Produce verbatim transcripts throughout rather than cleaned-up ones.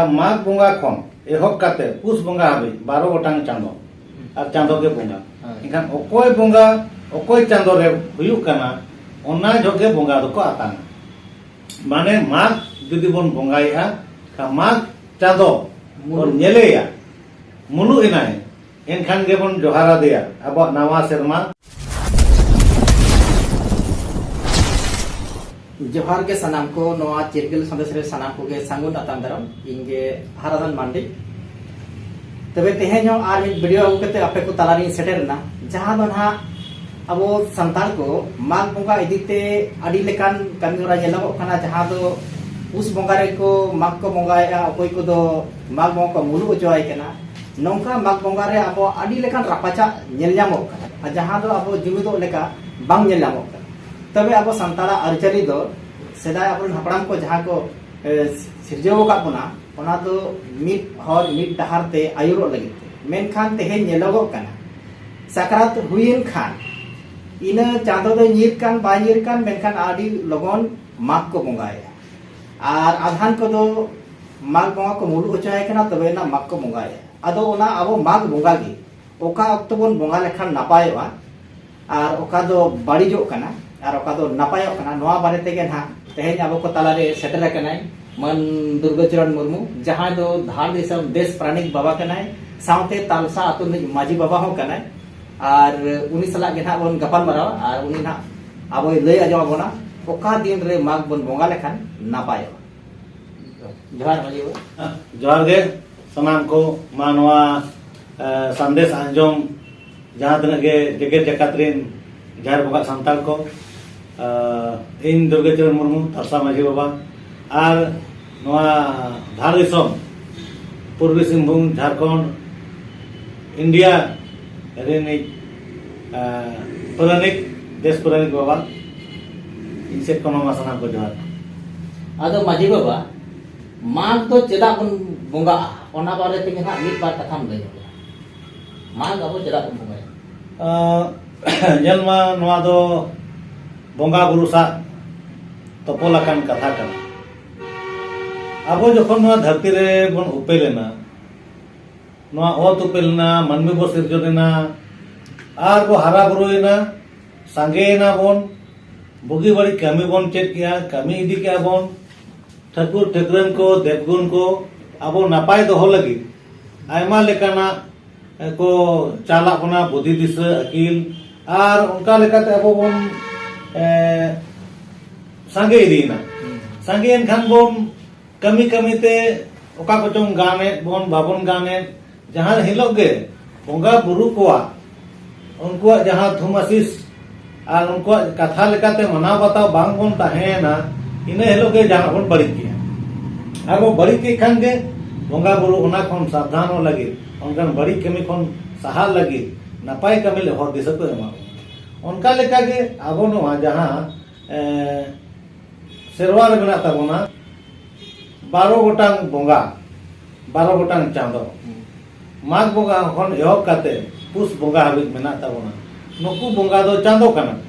ᱢᱟᱜᱽ ᱵᱚᱸᱜᱟ ᱠᱷᱚᱱ ᱮᱦᱚᱵ ᱠᱟᱛᱮ ᱯᱩᱥ ᱵᱚᱸᱜᱟ ᱦᱟᱹᱵᱤᱡ ᱵᱟᱨᱚ ᱜᱚᱴᱟᱝ ᱪᱟᱸᱫᱚ, ᱟᱨ ᱪᱟᱸᱫᱚ ᱜᱮ ᱵᱚᱸᱜᱟ᱾ ᱦᱳᱭ᱾ ᱮᱱᱠᱷᱟᱱ ᱚᱠᱚᱭ ᱵᱚᱸᱜᱟ ᱚᱠᱚᱭ ᱪᱟᱸᱫᱚ ᱨᱮ ᱦᱩᱭᱩᱜ ᱠᱟᱱᱟ, ᱚᱱᱟ ᱡᱚᱦᱚᱜ ᱜᱮ ᱵᱚᱸᱜᱟ ᱫᱚᱠᱚ ᱟᱛᱟᱝᱟ᱾ ᱢᱟᱱᱮ ᱢᱟᱜᱽ ᱡᱩᱫᱤ ᱵᱚᱱ ᱵᱚᱸᱜᱟᱭᱮᱫᱼᱟ, ᱠᱷᱟᱱ ᱢᱟᱜᱽ ᱪᱟᱸᱫᱚ ᱵᱚᱱ ᱢᱩᱞᱩᱜ᱾ ᱧᱮᱞᱮᱭᱟ, ᱢᱩᱞᱩᱜ ᱮᱱᱟᱭ, ᱮᱱᱠᱷᱟᱱ ᱜᱮᱵᱚᱱ ᱡᱚᱦᱟᱨ ᱟᱫᱮᱭᱟ ᱟᱵᱚᱣᱟᱜ ᱱᱟᱣᱟ ᱥᱮᱨᱢᱟ᱾ ᱡᱚᱦᱟᱨ ᱜᱮ ᱥᱟᱱᱟᱢ ᱠᱚ, ᱱᱚᱣᱟ ᱪᱤᱨᱜᱟᱹᱞ ᱥᱟᱸᱫᱮᱥ ᱨᱮ ᱥᱟᱱᱟᱢ ᱠᱚᱜᱮ ᱥᱟᱹᱜᱩᱱ ᱟᱛᱟᱝ ᱫᱟᱨᱟᱢ᱾ ᱤᱧ ᱜᱮ ᱦᱟᱨᱟᱫᱷᱚᱱ ᱢᱟᱱᱰᱤ᱾ ᱛᱚᱵᱮ ᱛᱮᱦᱮᱧ ᱦᱚᱸ ᱟᱨ ᱢᱤᱫ ᱵᱷᱤᱰᱤᱭᱳ ᱟᱹᱜᱩ ᱠᱟᱛᱮ ᱟᱯᱮ ᱠᱚ ᱛᱟᱞᱟᱨᱤᱧ ᱥᱮᱴᱮᱨ ᱮᱱᱟ, ᱡᱟᱦᱟᱸ ᱫᱚ ᱱᱟᱦᱟᱜ ᱟᱵᱚ ᱥᱟᱱᱛᱟᱲ ᱠᱚ ᱢᱟᱜᱽ ᱵᱚᱸᱜᱟ ᱤᱫᱤ ᱛᱮ ᱟᱹᱰᱤ ᱞᱮᱠᱟᱱ ᱠᱟᱹᱢᱤ ᱦᱚᱨᱟ ᱧᱮᱞᱚᱜᱚᱜ ᱠᱟᱱᱟ, ᱡᱟᱦᱟᱸ ᱫᱚ ᱯᱩᱥ ᱵᱚᱸᱜᱟ ᱨᱮᱠᱚ ᱢᱟᱜᱽ ᱠᱚ ᱵᱚᱸᱜᱟᱭᱮᱫᱼᱟ, ᱚᱠᱚᱭ ᱠᱚᱫᱚ ᱢᱟᱜᱽ ᱵᱚᱸᱜᱟ ᱠᱚ ᱢᱩᱞᱩᱜ ᱦᱚᱪᱚᱣᱟᱭ ᱠᱟᱱᱟ᱾ ᱱᱚᱝᱠᱟ ᱢᱟᱜᱽ ᱵᱚᱸᱜᱟ ᱨᱮ ᱟᱵᱚ ᱟᱹᱰᱤ ᱞᱮᱠᱟᱱ ᱨᱟᱯᱟᱪᱟᱜ ᱧᱮᱞ ᱧᱟᱢᱚᱜ ᱠᱟᱱᱟ, ᱟᱨ ᱡᱟᱦᱟᱸ ᱫᱚ ᱟᱵᱚ ᱡᱩᱢᱤᱫᱚᱜ ᱞᱮᱠᱟ ᱵᱟᱝ ᱧᱮᱞ ᱧᱟᱢᱚᱜ ᱠᱟᱱᱟ᱾ ᱛᱚᱵᱮ ᱟᱵᱚ ᱥᱟᱱᱛᱟᱲᱟᱜ ᱟᱹᱨᱤᱪᱟᱹᱞᱤ ᱫᱚ ᱥᱮᱫᱟᱭ ᱟᱵᱚᱨᱮᱱ ᱦᱟᱯᱲᱟᱢ ᱠᱚ ᱡᱟᱦᱟᱸ ᱠᱚ, ᱮ, ᱥᱤᱨᱡᱟᱹᱣ ᱟᱠᱟᱫ ᱵᱚᱱᱟ, ᱚᱱᱟ ᱫᱚ ᱢᱤᱫ ᱦᱚᱨ ᱢᱤᱫ ᱰᱟᱦᱟᱨ ᱛᱮ ᱟᱹᱭᱩᱨᱚᱜ ᱞᱟᱹᱜᱤᱫ ᱛᱮ᱾ ᱢᱮᱱᱠᱷᱟᱱ ᱛᱮᱦᱮᱧ ᱧᱮᱞᱚᱜᱚᱜ ᱠᱟᱱᱟ, ᱥᱟᱠᱨᱟᱛ ᱦᱩᱭᱮᱱ ᱠᱷᱟᱱ ᱤᱱᱟᱹ ᱪᱟᱸᱫᱚ ᱫᱚ ᱧᱤᱨ ᱠᱟᱱ ᱵᱟᱭ ᱧᱤᱨ ᱠᱟᱱ, ᱢᱮᱱᱠᱷᱟᱱ ᱟᱹᱰᱤ ᱞᱚᱜᱚᱱ ᱢᱟᱜᱽ ᱠᱚ ᱵᱚᱸᱜᱟᱭᱮᱫᱼᱟ᱾ ᱟᱨ ᱟᱫᱷᱟᱱ ᱠᱚᱫᱚ ᱢᱟᱜᱽ ᱵᱚᱸᱜᱟ ᱠᱚ ᱢᱩᱞᱩᱜ ᱦᱚᱪᱚᱭᱮ ᱠᱟᱱᱟ, ᱛᱚᱵᱮ ᱮᱱᱟ ᱢᱟᱜᱽ ᱠᱚ ᱵᱚᱸᱜᱟᱭᱮᱫᱼᱟ᱾ ᱟᱫᱚ ᱚᱱᱟ ᱟᱵᱚ ᱢᱟᱜᱽ ᱵᱚᱸᱜᱟ ᱜᱮ ᱚᱠᱟ ᱚᱠᱛᱚ ᱵᱚᱱ ᱵᱚᱸᱜᱟ ᱞᱮᱠᱷᱟᱱ ᱱᱟᱯᱟᱭᱚᱜᱼᱟ, ᱟᱨ ᱚᱠᱟ ᱫᱚ ᱵᱟᱹᱲᱤᱡᱚᱜ ᱠᱟᱱᱟ, ᱟᱨ ᱚᱠᱟ ᱫᱚ ᱱᱟᱯᱟᱭᱚᱜ ᱠᱟᱱᱟ, ᱱᱚᱣᱟ ᱵᱟᱨᱮ ᱛᱮᱜᱮ ᱱᱟᱦᱟᱜ ᱛᱮᱦᱮᱧ ᱟᱵᱚ ᱠᱚ ᱛᱟᱞᱟᱨᱮ ᱥᱮᱴᱮᱨ ᱟᱠᱟᱱᱟᱭ ᱢᱟᱹᱱ ᱫᱩᱨᱜᱟᱹ ᱪᱚᱨᱚᱱ ᱢᱩᱨᱢᱩ, ᱡᱟᱦᱟᱸᱭ ᱫᱚ ᱫᱷᱟᱲ ᱫᱤᱥᱚᱢ ᱫᱮᱥ ᱯᱟᱨᱟᱱᱤᱠ ᱵᱟᱵᱟ ᱠᱟᱱᱟᱭ, ᱥᱟᱶᱛᱮ ᱛᱟᱞᱥᱟ ᱟᱹᱛᱩ ᱨᱤᱱᱤᱡ ᱢᱟᱹᱡᱷᱤ ᱵᱟᱵᱟ ᱦᱚᱸ ᱠᱟᱱᱟᱭ᱾ ᱟᱨ ᱩᱱᱤ ᱥᱟᱞᱟᱜ ᱜᱮ ᱱᱟᱦᱟᱜ ᱵᱚᱱ ᱜᱟᱯᱟᱞ ᱢᱟᱨᱟᱣᱟ, ᱟᱨ ᱩᱱᱤ ᱱᱟᱦᱟᱜ ᱟᱵᱚᱭ ᱞᱟᱹᱭ ᱟᱸᱡᱚᱢ ᱟᱵᱚᱱᱟ ᱚᱠᱟ ᱫᱤᱱ ᱨᱮ ᱢᱟᱜᱽ ᱵᱚᱱ ᱵᱚᱸᱜᱟ ᱞᱮᱠᱷᱟᱱ ᱱᱟᱯᱟᱭᱚᱜᱼᱟ᱾ ᱡᱚᱦᱟᱨ ᱢᱟᱹᱡᱷᱤ ᱵᱟᱵᱟ᱾ ᱡᱚᱦᱟᱨ ᱜᱮ ᱥᱟᱱᱟᱢ ᱠᱚ, ᱢᱟ ᱱᱚᱣᱟ, ᱮ, ᱥᱟᱸᱫᱮᱥ ᱟᱸᱡᱚᱢ ᱡᱟᱦᱟᱸ ᱛᱤᱱᱟᱹᱜ ᱜᱮ ᱡᱮᱜᱮᱛ ᱡᱟᱠᱟᱛ ᱨᱮᱱ ᱡᱟᱦᱮᱨ ᱵᱚᱸᱜᱟ ᱥᱟᱱᱛᱟᱲ ᱠᱚ, ᱮ, ᱤᱧ ᱫᱩᱨᱜᱟᱹ ᱪᱚᱨᱚᱱ ᱢᱩᱨᱢᱩ, ᱛᱟᱨᱥᱟ ᱢᱟᱹᱡᱷᱤ ᱵᱟᱵᱟ, ᱟᱨ ᱱᱚᱣᱟ ᱫᱷᱟᱲ ᱫᱤᱥᱚᱢ, ᱯᱩᱨᱵᱤ ᱥᱤᱝᱵᱷᱩᱢ, ᱡᱷᱟᱲᱠᱷᱚᱸᱰ, ᱤᱱᱰᱤᱭᱟ ᱨᱤᱱᱤᱡ, ᱮ, ᱯᱟᱨᱟᱱᱤᱠ, ᱫᱮᱥ ᱯᱟᱨᱟᱱᱤᱠ ᱵᱟᱵᱟ, ᱤᱧ ᱥᱮᱫ ᱠᱷᱚᱱ ᱦᱚᱸ ᱢᱟ ᱥᱟᱱᱟᱢ ᱠᱚ ᱡᱚᱦᱟᱨ᱾ ᱟᱫᱚ ᱢᱟᱹᱡᱷᱤ ᱵᱟᱵᱟ, ᱢᱟᱜᱽ ᱫᱚ ᱪᱮᱫᱟᱜ ᱵᱚᱱ ᱵᱚᱸᱜᱟᱜᱼᱟ, ᱚᱱᱟ ᱵᱟᱨᱮ ᱛᱮᱜᱮ ᱱᱟᱦᱟᱜ ᱢᱤᱫ ᱵᱟᱨ ᱠᱟᱛᱷᱟᱢ ᱞᱟᱹᱭ ᱧᱚᱜᱟ᱾ ᱢᱟᱜᱽ ᱟᱵᱚ ᱪᱮᱫᱟᱜ ᱵᱚᱱ ᱵᱚᱸᱜᱟᱭᱟ? ᱟᱸ, ᱧᱮᱞ ᱢᱟ, ᱱᱚᱣᱟ ᱫᱚ ᱵᱚᱸᱜᱟ ᱵᱩᱨᱩ ᱥᱟᱶ ᱛᱚᱯᱚᱞ ᱟᱠᱟᱱ ᱠᱟᱛᱷᱟ ᱠᱟᱱᱟ᱾ ᱟᱵᱚ ᱡᱚᱠᱷᱚᱱ ᱱᱚᱣᱟ ᱫᱷᱟᱹᱨᱛᱤ ᱨᱮ ᱵᱚᱱ ᱩᱯᱮᱞ ᱮᱱᱟ, ᱱᱚᱣᱟ ᱚᱛ ᱩᱯᱮᱞ ᱮᱱᱟ, ᱢᱟᱹᱱᱢᱤ ᱵᱚ ᱥᱤᱨᱡᱚᱱ ᱮᱱᱟ, ᱟᱨ ᱵᱚ ᱦᱟᱨᱟ ᱵᱩᱨᱩᱭᱮᱱᱟ, ᱥᱟᱸᱜᱮᱭᱮᱱᱟ ᱵᱚᱱ, ᱵᱩᱜᱤ ᱵᱟᱹᱲᱤᱡ ᱠᱟᱹᱢᱤ ᱵᱚᱱ ᱪᱮᱫ ᱠᱮᱜᱼᱟ, ᱠᱟᱹᱢᱤ ᱤᱫᱤ ᱠᱮᱜᱼᱟ ᱵᱚᱱ᱾ ᱴᱷᱟᱹᱠᱩᱨ ᱴᱷᱟᱹᱠᱨᱟᱹᱱ ᱠᱚ, ᱫᱮᱵᱽᱜᱩᱱ ᱠᱚ ᱟᱵᱚ ᱱᱟᱯᱟᱭ ᱫᱚᱦᱚ ᱞᱟᱹᱜᱤᱫ ᱟᱭᱢᱟ ᱞᱮᱠᱟᱱᱟᱜ ᱠᱚ ᱪᱟᱞᱟᱜ ᱠᱟᱱᱟ, ᱵᱩᱫᱷᱤ ᱫᱤᱥᱟᱹ ᱟᱹᱠᱤᱞ, ᱟᱨ ᱚᱱᱠᱟ ᱞᱮᱠᱟᱛᱮ ᱟᱵᱚ ᱵᱚᱱ, ᱮ, ᱥᱟᱸᱜᱮ ᱤᱫᱤᱭᱮᱱᱟ᱾ ᱦᱩᱸ᱾ ᱥᱟᱸᱜᱮᱭᱮᱱ ᱠᱷᱟᱱ ᱵᱚᱱ ᱠᱟᱹᱢᱤ ᱠᱟᱹᱢᱤ ᱛᱮ ᱚᱠᱟ ᱠᱚᱪᱚᱝ ᱜᱟᱱᱮᱫ ᱵᱚᱱ, ᱵᱟᱵᱚᱱ ᱜᱟᱱᱮᱫ, ᱡᱟᱦᱟᱸ ᱦᱤᱞᱳᱜ ᱜᱮ ᱵᱚᱸᱜᱟ ᱵᱩᱨᱩ ᱠᱚᱣᱟᱜ, ᱩᱱᱠᱩᱣᱟᱜ ᱡᱟᱦᱟᱸ ᱛᱷᱩᱢ ᱟᱥᱤᱥ ᱟᱨ ᱩᱱᱠᱩᱣᱟᱜ ᱠᱟᱛᱷᱟ ᱞᱮᱠᱟᱛᱮ ᱢᱟᱱᱟᱣ ᱵᱟᱛᱟᱣ ᱵᱟᱝ ᱵᱚᱱ ᱛᱟᱦᱮᱸᱭᱮᱱᱟ, ᱤᱱᱟᱹ ᱦᱤᱞᱳᱜ ᱜᱮ ᱡᱟᱦᱟᱱᱟᱜ ᱵᱚᱱ ᱵᱟᱹᱲᱤᱡ ᱜᱮᱭᱟ᱾ ᱟᱨ ᱵᱚᱱ ᱵᱟᱹᱲᱤᱡ ᱠᱮᱫ ᱠᱷᱟᱱ ᱜᱮ ᱵᱚᱸᱜᱟ ᱵᱩᱨᱩ ᱚᱱᱟ ᱠᱷᱚᱱ ᱥᱟᱵᱫᱷᱟᱱᱚᱜ ᱞᱟᱹᱜᱤᱫ, ᱚᱱᱠᱟᱱ ᱵᱟᱹᱲᱤᱡ ᱠᱟᱹᱢᱤ ᱠᱷᱚᱱ ᱥᱟᱦᱟᱜ ᱞᱟᱹᱜᱤᱫ ᱱᱟᱯᱟᱭ ᱠᱟᱹᱢᱤ ᱞᱮ ᱦᱚᱨ ᱫᱤᱥᱟᱹ ᱠᱚ ᱮᱢᱟ ᱵᱚᱱᱟ᱾ ᱚᱱᱠᱟ ᱞᱮᱠᱟᱜᱮ ᱟᱵᱚ ᱱᱚᱣᱟ ᱡᱟᱦᱟᱸ, ᱮ, ᱥᱮᱨᱣᱟ ᱨᱮ ᱢᱮᱱᱟᱜ ᱛᱟᱵᱚᱱᱟ, ᱵᱟᱨᱚ ᱜᱚᱴᱟᱝ ᱵᱚᱸᱜᱟ, ᱵᱟᱨᱚ ᱜᱚᱴᱟᱝ ᱪᱟᱸᱫᱚ᱾ ᱦᱩᱸ᱾ ᱢᱟᱜᱽ ᱵᱚᱸᱜᱟ ᱠᱷᱚᱱ ᱮᱦᱚᱵ ᱠᱟᱛᱮ ᱯᱩᱥ ᱵᱚᱸᱜᱟ ᱦᱟᱹᱵᱤᱡ ᱢᱮᱱᱟᱜ ᱛᱟᱵᱚᱱᱟ᱾ ᱱᱩᱠᱩ ᱵᱚᱸᱜᱟ ᱫᱚ ᱪᱟᱸᱫᱚ ᱠᱟᱱᱟ ᱠᱚ᱾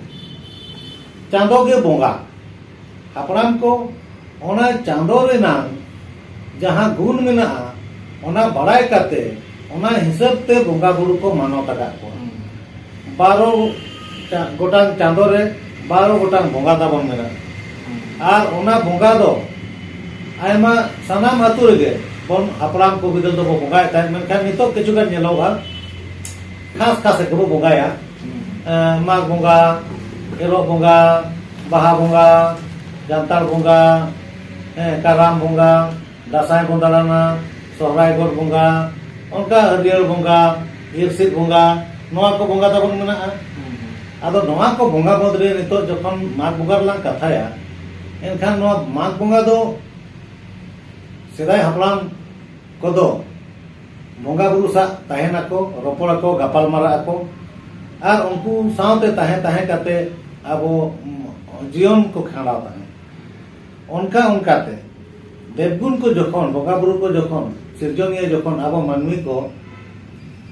ᱪᱟᱸᱫᱚ ᱜᱮ ᱵᱚᱸᱜᱟ᱾ ᱦᱟᱯᱲᱟᱢ ᱠᱚ ᱚᱱᱟ ᱪᱟᱸᱫᱚ ᱨᱮᱱᱟᱝ ᱡᱟᱦᱟᱸ ᱜᱩᱱ ᱢᱮᱱᱟᱜᱼᱟ, ᱚᱱᱟ ᱵᱟᱲᱟᱭ ᱠᱟᱛᱮ ᱚᱱᱟ ᱦᱤᱥᱟᱹᱵ ᱛᱮ ᱵᱚᱸᱜᱟ ᱵᱩᱨᱩ ᱠᱚ ᱢᱟᱱᱚᱛ ᱟᱠᱟᱫ ᱠᱚᱣᱟ᱾ ᱦᱩᱸ᱾ ᱵᱟᱨᱚ ᱪᱟ-, ᱜᱚᱴᱟᱝ ᱪᱟᱸᱫᱚ ᱨᱮ ᱵᱟᱨᱚ ᱜᱚᱴᱟᱝ ᱵᱚᱸᱜᱟ ᱛᱟᱵᱚᱱ ᱢᱮᱱᱟᱜᱼᱟ᱾ ᱦᱩᱸ᱾ ᱟᱨ ᱚᱱᱟ ᱵᱚᱸᱜᱟ ᱫᱚ ᱟᱭᱢᱟ, ᱥᱟᱱᱟᱢ ᱟᱹᱛᱩ ᱨᱮᱜᱮ ᱵᱚᱱ, ᱦᱟᱯᱲᱟᱢ ᱠᱚ ᱵᱤᱫᱟᱹᱞ ᱫᱚᱵᱚ ᱵᱚᱸᱜᱟᱭᱮᱫ ᱛᱟᱦᱮᱸᱫ, ᱢᱮᱱᱠᱷᱟᱱ ᱱᱤᱛᱚᱜ ᱠᱤᱪᱷᱩ ᱜᱟᱱ ᱧᱮᱞᱚᱜᱼᱟ, ᱠᱷᱟᱥ ᱠᱷᱟᱥ ᱜᱮᱵᱚ ᱵᱚᱸᱜᱟᱭᱟ᱾ ᱦᱩᱸ᱾ ᱮᱸ, ᱢᱟᱜᱽ ᱵᱚᱸᱜᱟ, ᱮᱨᱚᱜ ᱵᱚᱸᱜᱟ, ᱵᱟᱦᱟ ᱵᱚᱸᱜᱟ, ᱡᱟᱱᱛᱟᱲ ᱵᱚᱸᱜᱟ, ᱦᱮᱸ, ᱠᱟᱨᱟᱢ ᱵᱚᱸᱜᱟ, ᱫᱟᱸᱥᱟᱭ ᱵᱚᱱ ᱫᱟᱬᱟᱱᱟ, ᱥᱚᱦᱨᱟᱭ ᱜᱚᱴ ᱵᱚᱸᱜᱟ, ᱚᱱᱠᱟ ᱦᱟᱹᱨᱭᱟᱹᱲ ᱵᱚᱸᱜᱟ, ᱤᱨᱥᱤᱫ ᱵᱚᱸᱜᱟ, ᱱᱚᱣᱟ ᱠᱚ ᱵᱚᱸᱜᱟ ᱛᱟᱵᱚᱱ ᱢᱮᱱᱟᱜᱼᱟ᱾ ᱦᱩᱸ᱾ ᱟᱫᱚ ᱱᱚᱣᱟ ᱠᱚ ᱵᱚᱸᱜᱟ ᱢᱩᱫᱽ ᱨᱮ ᱱᱤᱛᱚᱜ ᱡᱚᱠᱷᱚᱱ ᱢᱟᱜᱽ ᱵᱚᱸᱜᱟ ᱨᱮᱞᱟᱝ ᱠᱟᱛᱷᱟᱭᱟ, ᱮᱱᱠᱷᱟᱱ ᱱᱚᱣᱟ ᱢᱟᱜᱽ ᱵᱚᱸᱜᱟ ᱫᱚ ᱥᱮᱫᱟᱭ ᱦᱟᱯᱲᱟᱢ ᱠᱚᱫᱚ ᱵᱚᱸᱜᱟ ᱵᱩᱨᱩ ᱥᱟᱶ ᱛᱟᱦᱮᱱᱟᱠᱚ, ᱨᱚᱯᱚᱲᱟᱠᱚ, ᱜᱟᱯᱟᱞ ᱢᱟᱨᱟᱜ ᱟᱠᱚ, ᱟᱨ ᱩᱱᱠᱩ ᱥᱟᱶᱛᱮ ᱛᱟᱦᱮᱸ ᱛᱟᱦᱮᱸ ᱠᱟᱛᱮ ᱟᱵᱚ, ᱩᱢ, ᱡᱤᱭᱚᱱ ᱠᱚ ᱠᱷᱟᱸᱰᱟᱣ ᱛᱟᱦᱮᱸᱫ᱾ ᱚᱱᱠᱟ ᱚᱱᱠᱟᱛᱮ ᱫᱮᱵᱽᱜᱩᱱ ᱠᱚ ᱡᱚᱠᱷᱚᱱ, ᱵᱚᱸᱜᱟ ᱵᱩᱨᱩ ᱠᱚ ᱡᱚᱠᱷᱚᱱ, ᱥᱤᱨᱡᱚᱱᱤᱭᱟᱹ ᱡᱚᱠᱷᱚᱱ ᱟᱵᱚ ᱢᱟᱹᱱᱢᱤ ᱠᱚ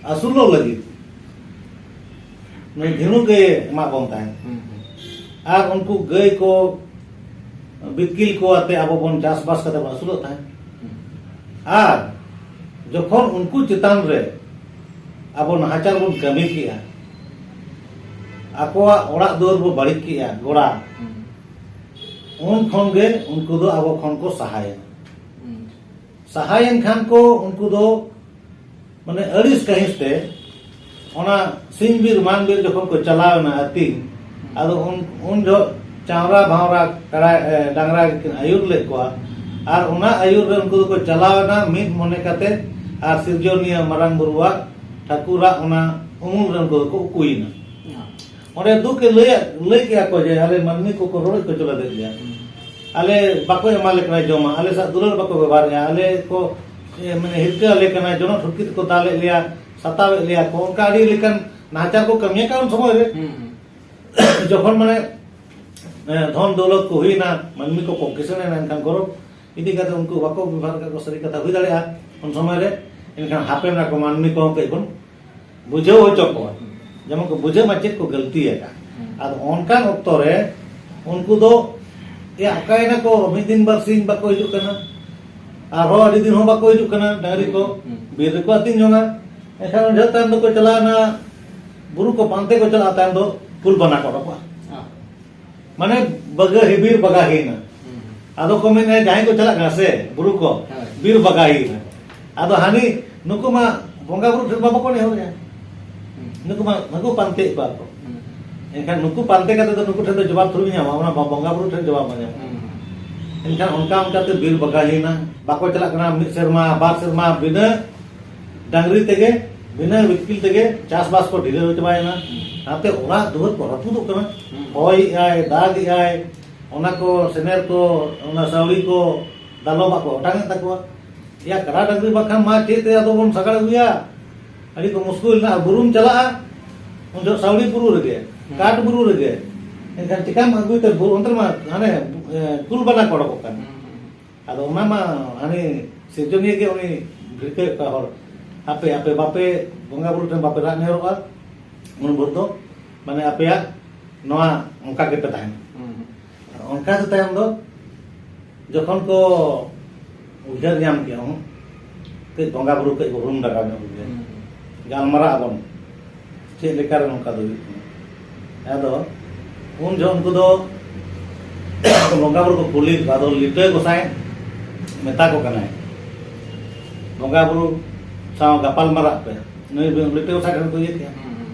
ᱟᱹᱥᱩᱞᱚᱜ ᱞᱟᱹᱜᱤᱫ ᱱᱩᱭ ᱫᱷᱤᱱᱩ ᱜᱟᱹᱭᱮ ᱮᱢᱟᱜ ᱵᱚᱱ ᱛᱟᱦᱮᱸᱫ᱾ ᱦᱩᱸ, ᱦᱩᱸ᱾ ᱟᱨ ᱩᱱᱠᱩ ᱜᱟᱹᱭ ᱠᱚ ᱵᱤᱛᱠᱤᱞ ᱠᱚ ᱟᱛᱮ ᱟᱵᱚ ᱵᱚᱱ ᱪᱟᱥᱵᱟᱥ ᱠᱟᱛᱮ ᱵᱚᱱ ᱟᱹᱥᱩᱞᱚᱜ ᱛᱟᱦᱮᱸᱫ᱾ ᱟᱨ ᱡᱚᱠᱷᱚᱱ ᱩᱱᱠᱩ ᱪᱮᱛᱟᱱ ᱨᱮ ᱟᱵᱚ ᱱᱟᱦᱟᱪᱟᱨ ᱵᱚᱱ ᱠᱟᱹᱢᱤ ᱠᱮᱜᱼᱟ, ᱟᱠᱚᱣᱟᱜ ᱚᱲᱟᱜ ᱫᱩᱣᱟᱹᱨ ᱵᱚ ᱵᱟᱹᱲᱤᱡ ᱠᱮᱜᱼᱟ, ᱜᱚᱲᱟ, ᱩᱱ ᱠᱷᱚᱱ ᱜᱮ ᱩᱱᱠᱩ ᱫᱚ ᱟᱵᱚ ᱠᱷᱚᱱ ᱠᱚ ᱥᱟᱦᱟᱭᱮᱱᱟ᱾ ᱥᱟᱦᱟᱭᱮᱱ ᱠᱷᱟᱱ ᱠᱚ ᱩᱱᱠᱩ ᱫᱚ ᱢᱟᱱᱮ ᱟᱹᱲᱤᱥ ᱠᱟᱹᱦᱤᱥ ᱛᱮ ᱚᱱᱟ ᱥᱤᱧ ᱵᱤᱨ ᱢᱟᱱ ᱵᱤᱨ ᱡᱚᱠᱷᱚᱱ ᱠᱚ ᱪᱟᱞᱟᱣ ᱮᱱᱟ ᱟᱹᱛᱤᱧ, ᱟᱫᱚ ᱩᱱ, ᱩᱱ ᱡᱚᱦᱚᱜ ᱪᱟᱣᱨᱟ ᱵᱷᱟᱣᱨᱟ ᱠᱟᱲᱟ, ᱮ, ᱰᱟᱝᱨᱟ ᱜᱮᱠᱤᱱ ᱟᱹᱭᱩᱨ ᱞᱮᱫ ᱠᱚᱣᱟ᱾ ᱟᱨ ᱚᱱᱟ ᱟᱹᱭᱩᱨ ᱨᱮ ᱩᱱᱠᱩ ᱫᱚᱠᱚ ᱪᱟᱞᱟᱣ ᱮᱱᱟ ᱢᱤᱫ ᱢᱚᱱᱮ ᱠᱟᱛᱮ, ᱟᱨ ᱥᱤᱨᱡᱚᱱᱤᱭᱟᱹ ᱢᱟᱨᱟᱝ ᱵᱩᱨᱩᱣᱟᱜ ᱴᱷᱟᱹᱠᱩᱨᱟᱜ ᱚᱱᱟ ᱩᱢᱩᱞ ᱨᱮ ᱩᱱᱠᱩ ᱫᱚᱠᱚ ᱩᱠᱩᱭᱮᱱᱟ᱾ ᱚᱸᱰᱮ ᱫᱩᱠ ᱮ ᱞᱟᱹᱭᱟ, ᱞᱟᱹᱭ ᱠᱮᱜᱼᱟ ᱠᱚ ᱡᱮ, "ᱟᱞᱮ ᱢᱟᱹᱱᱢᱤ ᱠᱚᱠᱚ ᱨᱚᱰᱚᱡ ᱠᱚᱪᱞᱚᱱᱮᱫ ᱞᱮᱭᱟ, ᱟᱞᱮ ᱵᱟᱠᱚ ᱮᱢᱟ ᱞᱮ ᱠᱟᱱᱟ ᱡᱚᱢᱟᱜ, ᱟᱞᱮ ᱥᱟᱶ ᱫᱩᱞᱟᱹᱲ ᱵᱟᱠᱚ ᱵᱮᱵᱚᱦᱟᱨᱮᱜᱼᱟ, ᱟᱞᱮ ᱠᱚ, ᱮ, ᱢᱟᱱᱮ ᱦᱤᱨᱠᱟᱹ ᱟᱞᱮ ᱠᱟᱱᱟ, ᱡᱚᱱᱚᱜ ᱴᱷᱩᱴᱠᱤ ᱛᱮᱠᱚ ᱫᱟᱞᱮᱫ ᱞᱮᱭᱟ, ᱥᱟᱛᱟᱣᱮᱫ ᱞᱮᱭᱟ ᱠᱚ", ᱚᱱᱠᱟ ᱟᱹᱰᱤ ᱞᱮᱠᱟᱱ ᱱᱟᱦᱟᱪᱟᱨ ᱠᱚ ᱠᱟᱹᱢᱤᱭᱟ᱾ ᱠᱟᱨᱚᱱ ᱥᱚᱢᱚᱭ ᱨᱮ ᱡᱚᱠᱷᱚᱱ ᱢᱟᱱᱮ, ᱮ, ᱫᱷᱚᱱ ᱫᱚᱣᱞᱚᱛ ᱠᱚ ᱦᱩᱭᱱᱟ, ᱢᱟᱹᱱᱢᱤ ᱠᱚ ᱠᱚ ᱠᱤᱥᱟᱹᱬ ᱮᱱᱟ, ᱮᱱᱠᱷᱟᱱ ᱜᱚᱨᱚᱵᱽ ᱤᱫᱤ ᱠᱟᱛᱮ ᱩᱱᱠᱩ ᱵᱟᱠᱚ ᱵᱮᱵᱚᱦᱟᱨ ᱠᱟᱜ ᱠᱚ, ᱥᱟᱹᱨᱤ ᱠᱟᱛᱷᱟ ᱦᱩᱭ ᱫᱟᱲᱮᱭᱟᱜᱼᱟ ᱩᱱ ᱥᱚᱢᱚᱭ ᱨᱮ᱾ ᱮᱱᱠᱷᱟᱱ ᱦᱟᱯᱮᱱ ᱟᱠᱚ ᱢᱟᱹᱱᱢᱤ ᱠᱚᱦᱚᱸ ᱠᱟᱹᱡ ᱵᱚᱱ ᱵᱩᱡᱷᱟᱹᱣ ᱦᱚᱪᱚ ᱠᱚᱣᱟ, ᱡᱮᱢᱚᱱ ᱠᱚ ᱵᱩᱡᱷᱟᱹᱣ ᱢᱟ ᱪᱮᱫ ᱠᱚ ᱜᱟᱹᱞᱛᱤ ᱟᱠᱟᱫ᱾ ᱟᱫᱚ ᱚᱱᱠᱟᱱ ᱚᱠᱛᱚ ᱨᱮ ᱩᱱᱠᱩ ᱫᱚ, ᱮ, ᱚᱠᱟᱭᱮᱱᱟ ᱠᱚ? ᱢᱤᱫ ᱫᱤᱱ ᱵᱟᱨ ᱥᱤᱧ ᱵᱟᱠᱚ ᱦᱤᱡᱩᱜ ᱠᱟᱱᱟ, ᱟᱨᱦᱚᱸ ᱟᱹᱰᱤ ᱫᱤᱱ ᱦᱚᱸ ᱵᱟᱠᱚ ᱦᱤᱡᱩᱜ ᱠᱟᱱᱟ ᱰᱟᱝᱨᱤ ᱠᱚ᱾ ᱵᱤᱨ ᱨᱮᱠᱚ ᱟᱹᱛᱤᱧ ᱡᱚᱝᱟ᱾ ᱮᱱᱠᱷᱟᱱ ᱩᱱ ᱡᱚᱦᱚᱜ ᱛᱟᱭᱚᱢ ᱫᱚᱠᱚ ᱪᱟᱞᱟᱣᱮᱱᱟ, ᱵᱩᱨᱩ ᱠᱚ ᱯᱟᱱᱛᱮ ᱠᱚ ᱪᱟᱞᱟᱜᱼᱟ, ᱛᱟᱭᱚᱢ ᱫᱚ ᱠᱩᱞ ᱵᱟᱱᱟ ᱠᱚ ᱚᱰᱚᱠᱚᱜᱼᱟ᱾ ᱢᱟᱱᱮ ᱵᱟᱜᱟᱦᱤ, ᱵᱤᱨ ᱵᱟᱜᱟᱦᱤᱭᱮᱱᱟ᱾ ᱟᱫᱚ ᱠᱚ ᱢᱮᱱᱟ, ᱡᱟᱦᱟᱸᱭ ᱠᱚ ᱪᱟᱞᱟᱜ ᱠᱟᱱᱟ ᱥᱮ ᱵᱩᱨᱩ ᱠᱚ, ᱦᱳᱭ᱾ ᱵᱤᱨ ᱵᱟᱜᱟᱦᱤᱭᱮᱱᱟ᱾ ᱟᱫᱚ ᱦᱟᱹᱱᱤ, ᱱᱩᱠᱩ ᱢᱟ ᱵᱚᱸᱜᱟ ᱵᱩᱨᱩ ᱴᱷᱮᱱ ᱢᱟ ᱵᱟᱠᱚ ᱱᱮᱦᱚᱨᱮᱜᱼᱟ᱾ ᱱᱩᱠᱩ ᱢᱟ, ᱱᱩᱠᱩ ᱯᱟᱱᱛᱮᱭᱮᱫ ᱠᱚᱣᱟ ᱠᱚ᱾ ᱮᱱᱠᱷᱟᱱ ᱱᱩᱠᱩ ᱯᱟᱱᱛᱮ ᱠᱟᱛᱮ ᱫᱚ ᱱᱩᱠᱩ ᱴᱷᱮᱱ ᱫᱚ ᱡᱚᱵᱟᱵ ᱛᱷᱚᱲᱤ ᱧᱟᱢᱚᱜᱼᱟ, ᱚᱱᱟ ᱵᱚᱸᱜᱟ ᱵᱩᱨᱩ ᱴᱷᱮᱱ ᱡᱚᱵᱟᱵ ᱢᱟ ᱧᱟᱢᱚᱜᱼᱟ᱾ ᱮᱱᱠᱷᱟᱱ ᱚᱱᱠᱟ ᱚᱱᱠᱟᱛᱮ ᱵᱤᱨ ᱵᱟᱜᱟᱦᱤᱭᱮᱱᱟ, ᱵᱟᱠᱚ ᱪᱟᱞᱟᱜ ᱠᱟᱱᱟ, ᱢᱤᱫ ᱥᱮᱨᱢᱟ, ᱵᱟᱨ ᱥᱮᱨᱢᱟ ᱵᱤᱱᱟᱹ ᱰᱟᱝᱨᱤ ᱛᱮᱜᱮ, ᱵᱤᱱᱟᱹ ᱵᱤᱛᱠᱤᱞ ᱛᱮᱜᱮ ᱪᱟᱥᱵᱟᱥ ᱠᱚ ᱰᱷᱤᱞᱟᱹᱣ ᱪᱟᱵᱟᱭᱮᱱᱟ᱾ ᱦᱩᱸ᱾ ᱱᱟᱛᱮ ᱚᱲᱟᱜ ᱫᱩᱣᱟᱹᱨ ᱠᱚ ᱨᱟᱹᱯᱩᱫᱚᱜ ᱠᱟᱱᱟ᱾ ᱦᱩᱸ᱾ ᱦᱚᱭᱮᱜᱼᱟᱭ, ᱫᱟᱜᱮᱜᱼᱟᱭ, ᱚᱱᱟ ᱠᱚ ᱥᱮᱱᱮᱨ ᱠᱚ, ᱚᱱᱟ ᱥᱟᱹᱣᱲᱤ ᱠᱚ, ᱫᱟᱞᱚᱵᱟᱜ ᱠᱚ ᱚᱴᱟᱝᱮᱫ ᱛᱟᱠᱚᱣᱟ᱾ ᱭᱟ, ᱠᱟᱰᱟ ᱰᱟᱝᱨᱤ ᱵᱟᱠᱷᱟᱱ ᱢᱟ ᱪᱮᱫ ᱛᱮ ᱟᱫᱚ ᱵᱚᱱ ᱥᱟᱜᱟᱲ ᱟᱹᱜᱩᱭᱟ? ᱟᱹᱰᱤ ᱠᱚ ᱢᱩᱥᱠᱤᱞ ᱮᱱᱟ᱾ ᱟᱨ ᱵᱩᱨᱩᱢ ᱪᱟᱞᱟᱜᱼᱟ, ᱩᱱ ᱡᱚᱦᱚᱜ ᱥᱟᱹᱣᱲᱤ ᱵᱩᱨᱩ ᱨᱮᱜᱮ, ᱦᱩᱸ᱾ ᱠᱟᱴ ᱵᱩᱨᱩ ᱨᱮᱜᱮ᱾ ᱮᱱᱠᱷᱟᱱ ᱪᱤᱠᱟᱢ ᱟᱹᱜᱩᱭ ᱛᱮ? ᱵᱩᱨᱩ ᱚᱱᱛᱮ ᱨᱮᱢᱟ ᱦᱟᱱᱮ, ᱮ, ᱠᱩᱞ ᱵᱟᱱᱟ ᱠᱚ ᱚᱰᱚᱠᱚᱜ ᱠᱟᱱ᱾ ᱦᱩᱸ, ᱦᱩᱸ᱾ ᱟᱫᱚ ᱚᱱᱟ ᱢᱟ ᱦᱟᱹᱱᱤ ᱥᱤᱨᱡᱚᱱᱤᱭᱟᱹ ᱜᱮ ᱩᱱᱤ ᱵᱷᱤᱲᱠᱟᱹᱣᱮᱫ ᱠᱚᱣᱟ ᱦᱚᱲ, "ᱟᱯᱮ, ᱟᱯᱮ ᱵᱟᱯᱮ ᱵᱚᱸᱜᱟ ᱵᱩᱨᱩ ᱴᱷᱮᱱ ᱵᱟᱯᱮ ᱨᱟᱜ ᱱᱮᱦᱚᱨᱚᱜᱼᱟ, ᱩᱱ ᱵᱷᱳᱨ ᱫᱚ ᱢᱟᱱᱮ ᱟᱯᱮᱭᱟᱜ ᱱᱚᱣᱟ ᱚᱱᱠᱟ ᱜᱮᱯᱮ ᱛᱟᱦᱮᱱᱟ᱾" ᱦᱩᱸ᱾ ᱚᱱᱠᱟ ᱜᱮ ᱛᱟᱭᱚᱢ ᱫᱚ ᱡᱚᱠᱷᱚᱱ ᱠᱚ ᱩᱭᱦᱟᱹᱨ ᱧᱟᱢ ᱠᱮᱜᱼᱟ, ᱦᱚᱸ, ᱠᱟᱹᱡ ᱵᱚᱸᱜᱟ ᱵᱩᱨᱩ ᱠᱟᱹᱡ ᱵᱚ ᱦᱩᱲᱩᱢ ᱰᱟᱠᱟᱣ ᱧᱚᱜ ᱠᱚᱜᱮ, ᱦᱩᱸ᱾ ᱜᱟᱞᱢᱟᱨᱟᱜ ᱟᱵᱚᱱ, ᱪᱮᱫ ᱞᱮᱠᱟᱨᱮ ᱱᱚᱝᱠᱟ ᱫᱚ ᱦᱩᱭᱩᱜ ᱠᱟᱱᱟ? ᱟᱫᱚ ᱩᱱ ᱡᱚᱦᱚᱜ ᱩᱱᱠᱩ ᱫᱚ ᱵᱚᱸᱜᱟ ᱵᱩᱨᱩ ᱠᱚ ᱠᱩᱞᱤ ᱠᱚᱣᱟ, ᱟᱫᱚ ᱞᱤᱴᱟᱹ ᱜᱚᱸᱥᱟᱭ ᱢᱮᱛᱟ ᱠᱚ ᱠᱟᱱᱟᱭ, ᱵᱚᱸᱜᱟ ᱵᱩᱨᱩ ᱥᱟᱶ ᱜᱟᱯᱟᱞ ᱢᱟᱨᱟᱜ ᱯᱮ᱾ ᱱᱩᱭ ᱞᱤᱴᱟᱹ ᱜᱚᱸᱥᱟᱭ ᱴᱷᱮᱱ ᱠᱚ ᱤᱭᱟᱹ ᱠᱮᱜᱼᱟ᱾ ᱦᱩᱸ, ᱦᱩᱸ᱾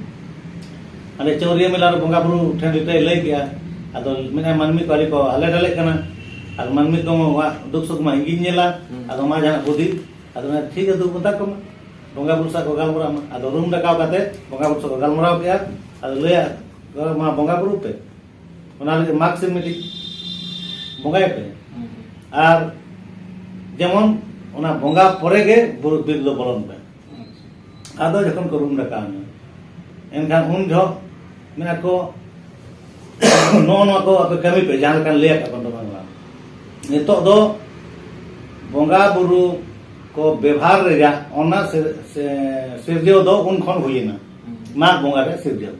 ᱦᱟᱸᱰᱮ ᱪᱟᱹᱣᱨᱤᱭᱟᱹ ᱢᱮᱞᱟ ᱨᱮ ᱵᱚᱸᱜᱟ ᱵᱩᱨᱩ ᱴᱷᱮᱱ ᱞᱤᱴᱟᱹᱭ ᱞᱟᱹᱭ ᱠᱮᱜᱼᱟ᱾ ᱟᱫᱚ ᱢᱮᱱᱟᱭ, ᱢᱟᱹᱱᱢᱤ ᱠᱚ ᱟᱹᱰᱤ ᱠᱚ ᱦᱟᱞᱮ ᱰᱟᱞᱮᱜ ᱠᱟᱱᱟ, ᱟᱨ ᱢᱟᱹᱱᱢᱤ ᱠᱚ ᱢᱟ ᱫᱩᱠ ᱥᱩᱠ ᱢᱟ ᱤᱧ ᱜᱤᱧ ᱧᱮᱞᱟ᱾ ᱦᱩᱸ᱾ ᱟᱫᱚ ᱢᱟ ᱡᱟᱦᱟᱱᱟᱜ ᱵᱩᱫᱷᱤ᱾ ᱟᱫᱚ ᱢᱮᱱᱟ, ᱴᱷᱤᱠ ᱜᱮᱭᱟ, ᱫᱩ ᱢᱮᱛᱟ ᱠᱚᱢᱟ, ᱵᱚᱸᱜᱟ ᱵᱩᱨᱩ ᱥᱟᱶ ᱠᱚ ᱜᱟᱞᱢᱟᱨᱟᱣ ᱢᱟ᱾ ᱟᱫᱚ ᱨᱩᱢ ᱰᱟᱠᱟᱣ ᱠᱟᱛᱮ ᱵᱚᱸᱜᱟ ᱵᱩᱨᱩ ᱥᱟᱶ ᱠᱚ ᱜᱟᱞᱢᱟᱨᱟᱣ ᱠᱮᱜᱼᱟ᱾ ᱟᱫᱚ ᱞᱟᱹᱭᱟ ᱠᱚ, ᱢᱟ ᱵᱚᱸᱜᱟ ᱵᱩᱨᱩ ᱯᱮ, ᱚᱱᱟ ᱞᱟᱹᱜᱤᱫ ᱢᱟᱜᱽ ᱥᱤᱢ ᱢᱤᱫᱴᱤᱡ ᱵᱚᱸᱜᱟᱭ ᱯᱮ᱾ ᱦᱩᱸ᱾ ᱟᱨ ᱡᱮᱢᱚᱱ ᱚᱱᱟ ᱵᱚᱸᱜᱟ ᱯᱚᱨᱮ ᱜᱮ ᱵᱩᱨᱩ ᱵᱤᱨ ᱫᱚ ᱵᱚᱞᱚᱱ ᱯᱮ᱾ ᱟᱪᱪᱷᱟ᱾ ᱟᱫᱚ ᱡᱚᱠᱷᱚᱱ ᱠᱚ ᱨᱩᱢ ᱰᱟᱠᱟᱣ ᱮᱱᱟ, ᱮᱱᱠᱷᱟᱱ ᱩᱱ ᱡᱚᱦᱚᱜ ᱢᱮᱱᱟ ᱠᱚ, ᱱᱚᱜᱼᱚ ᱱᱚᱣᱟ ᱠᱚ ᱟᱯᱮ ᱠᱟᱹᱢᱤ ᱯᱮ, ᱡᱟᱦᱟᱸ ᱞᱮᱠᱟᱱ ᱞᱟᱹᱭ ᱟᱠᱟᱫ ᱵᱚᱱ ᱫᱚ ᱵᱟᱝᱞᱟ᱾ ᱱᱤᱛᱚᱜ ᱫᱚ ᱵᱚᱸᱜᱟ ᱵᱩᱨᱩ ᱠᱚ ᱵᱮᱵᱷᱟᱨ ᱨᱮᱭᱟᱜ ᱚᱱᱟ ᱥᱤᱨ-, ᱥᱮ-, ᱥᱤᱨᱡᱟᱹᱣ ᱫᱚ ᱩᱱ ᱠᱷᱚᱱ ᱦᱩᱭᱮᱱᱟ, ᱦᱩᱸ᱾ ᱢᱟᱜᱽ ᱵᱚᱸᱜᱟ ᱨᱮ ᱥᱤᱨᱡᱟᱹᱣ᱾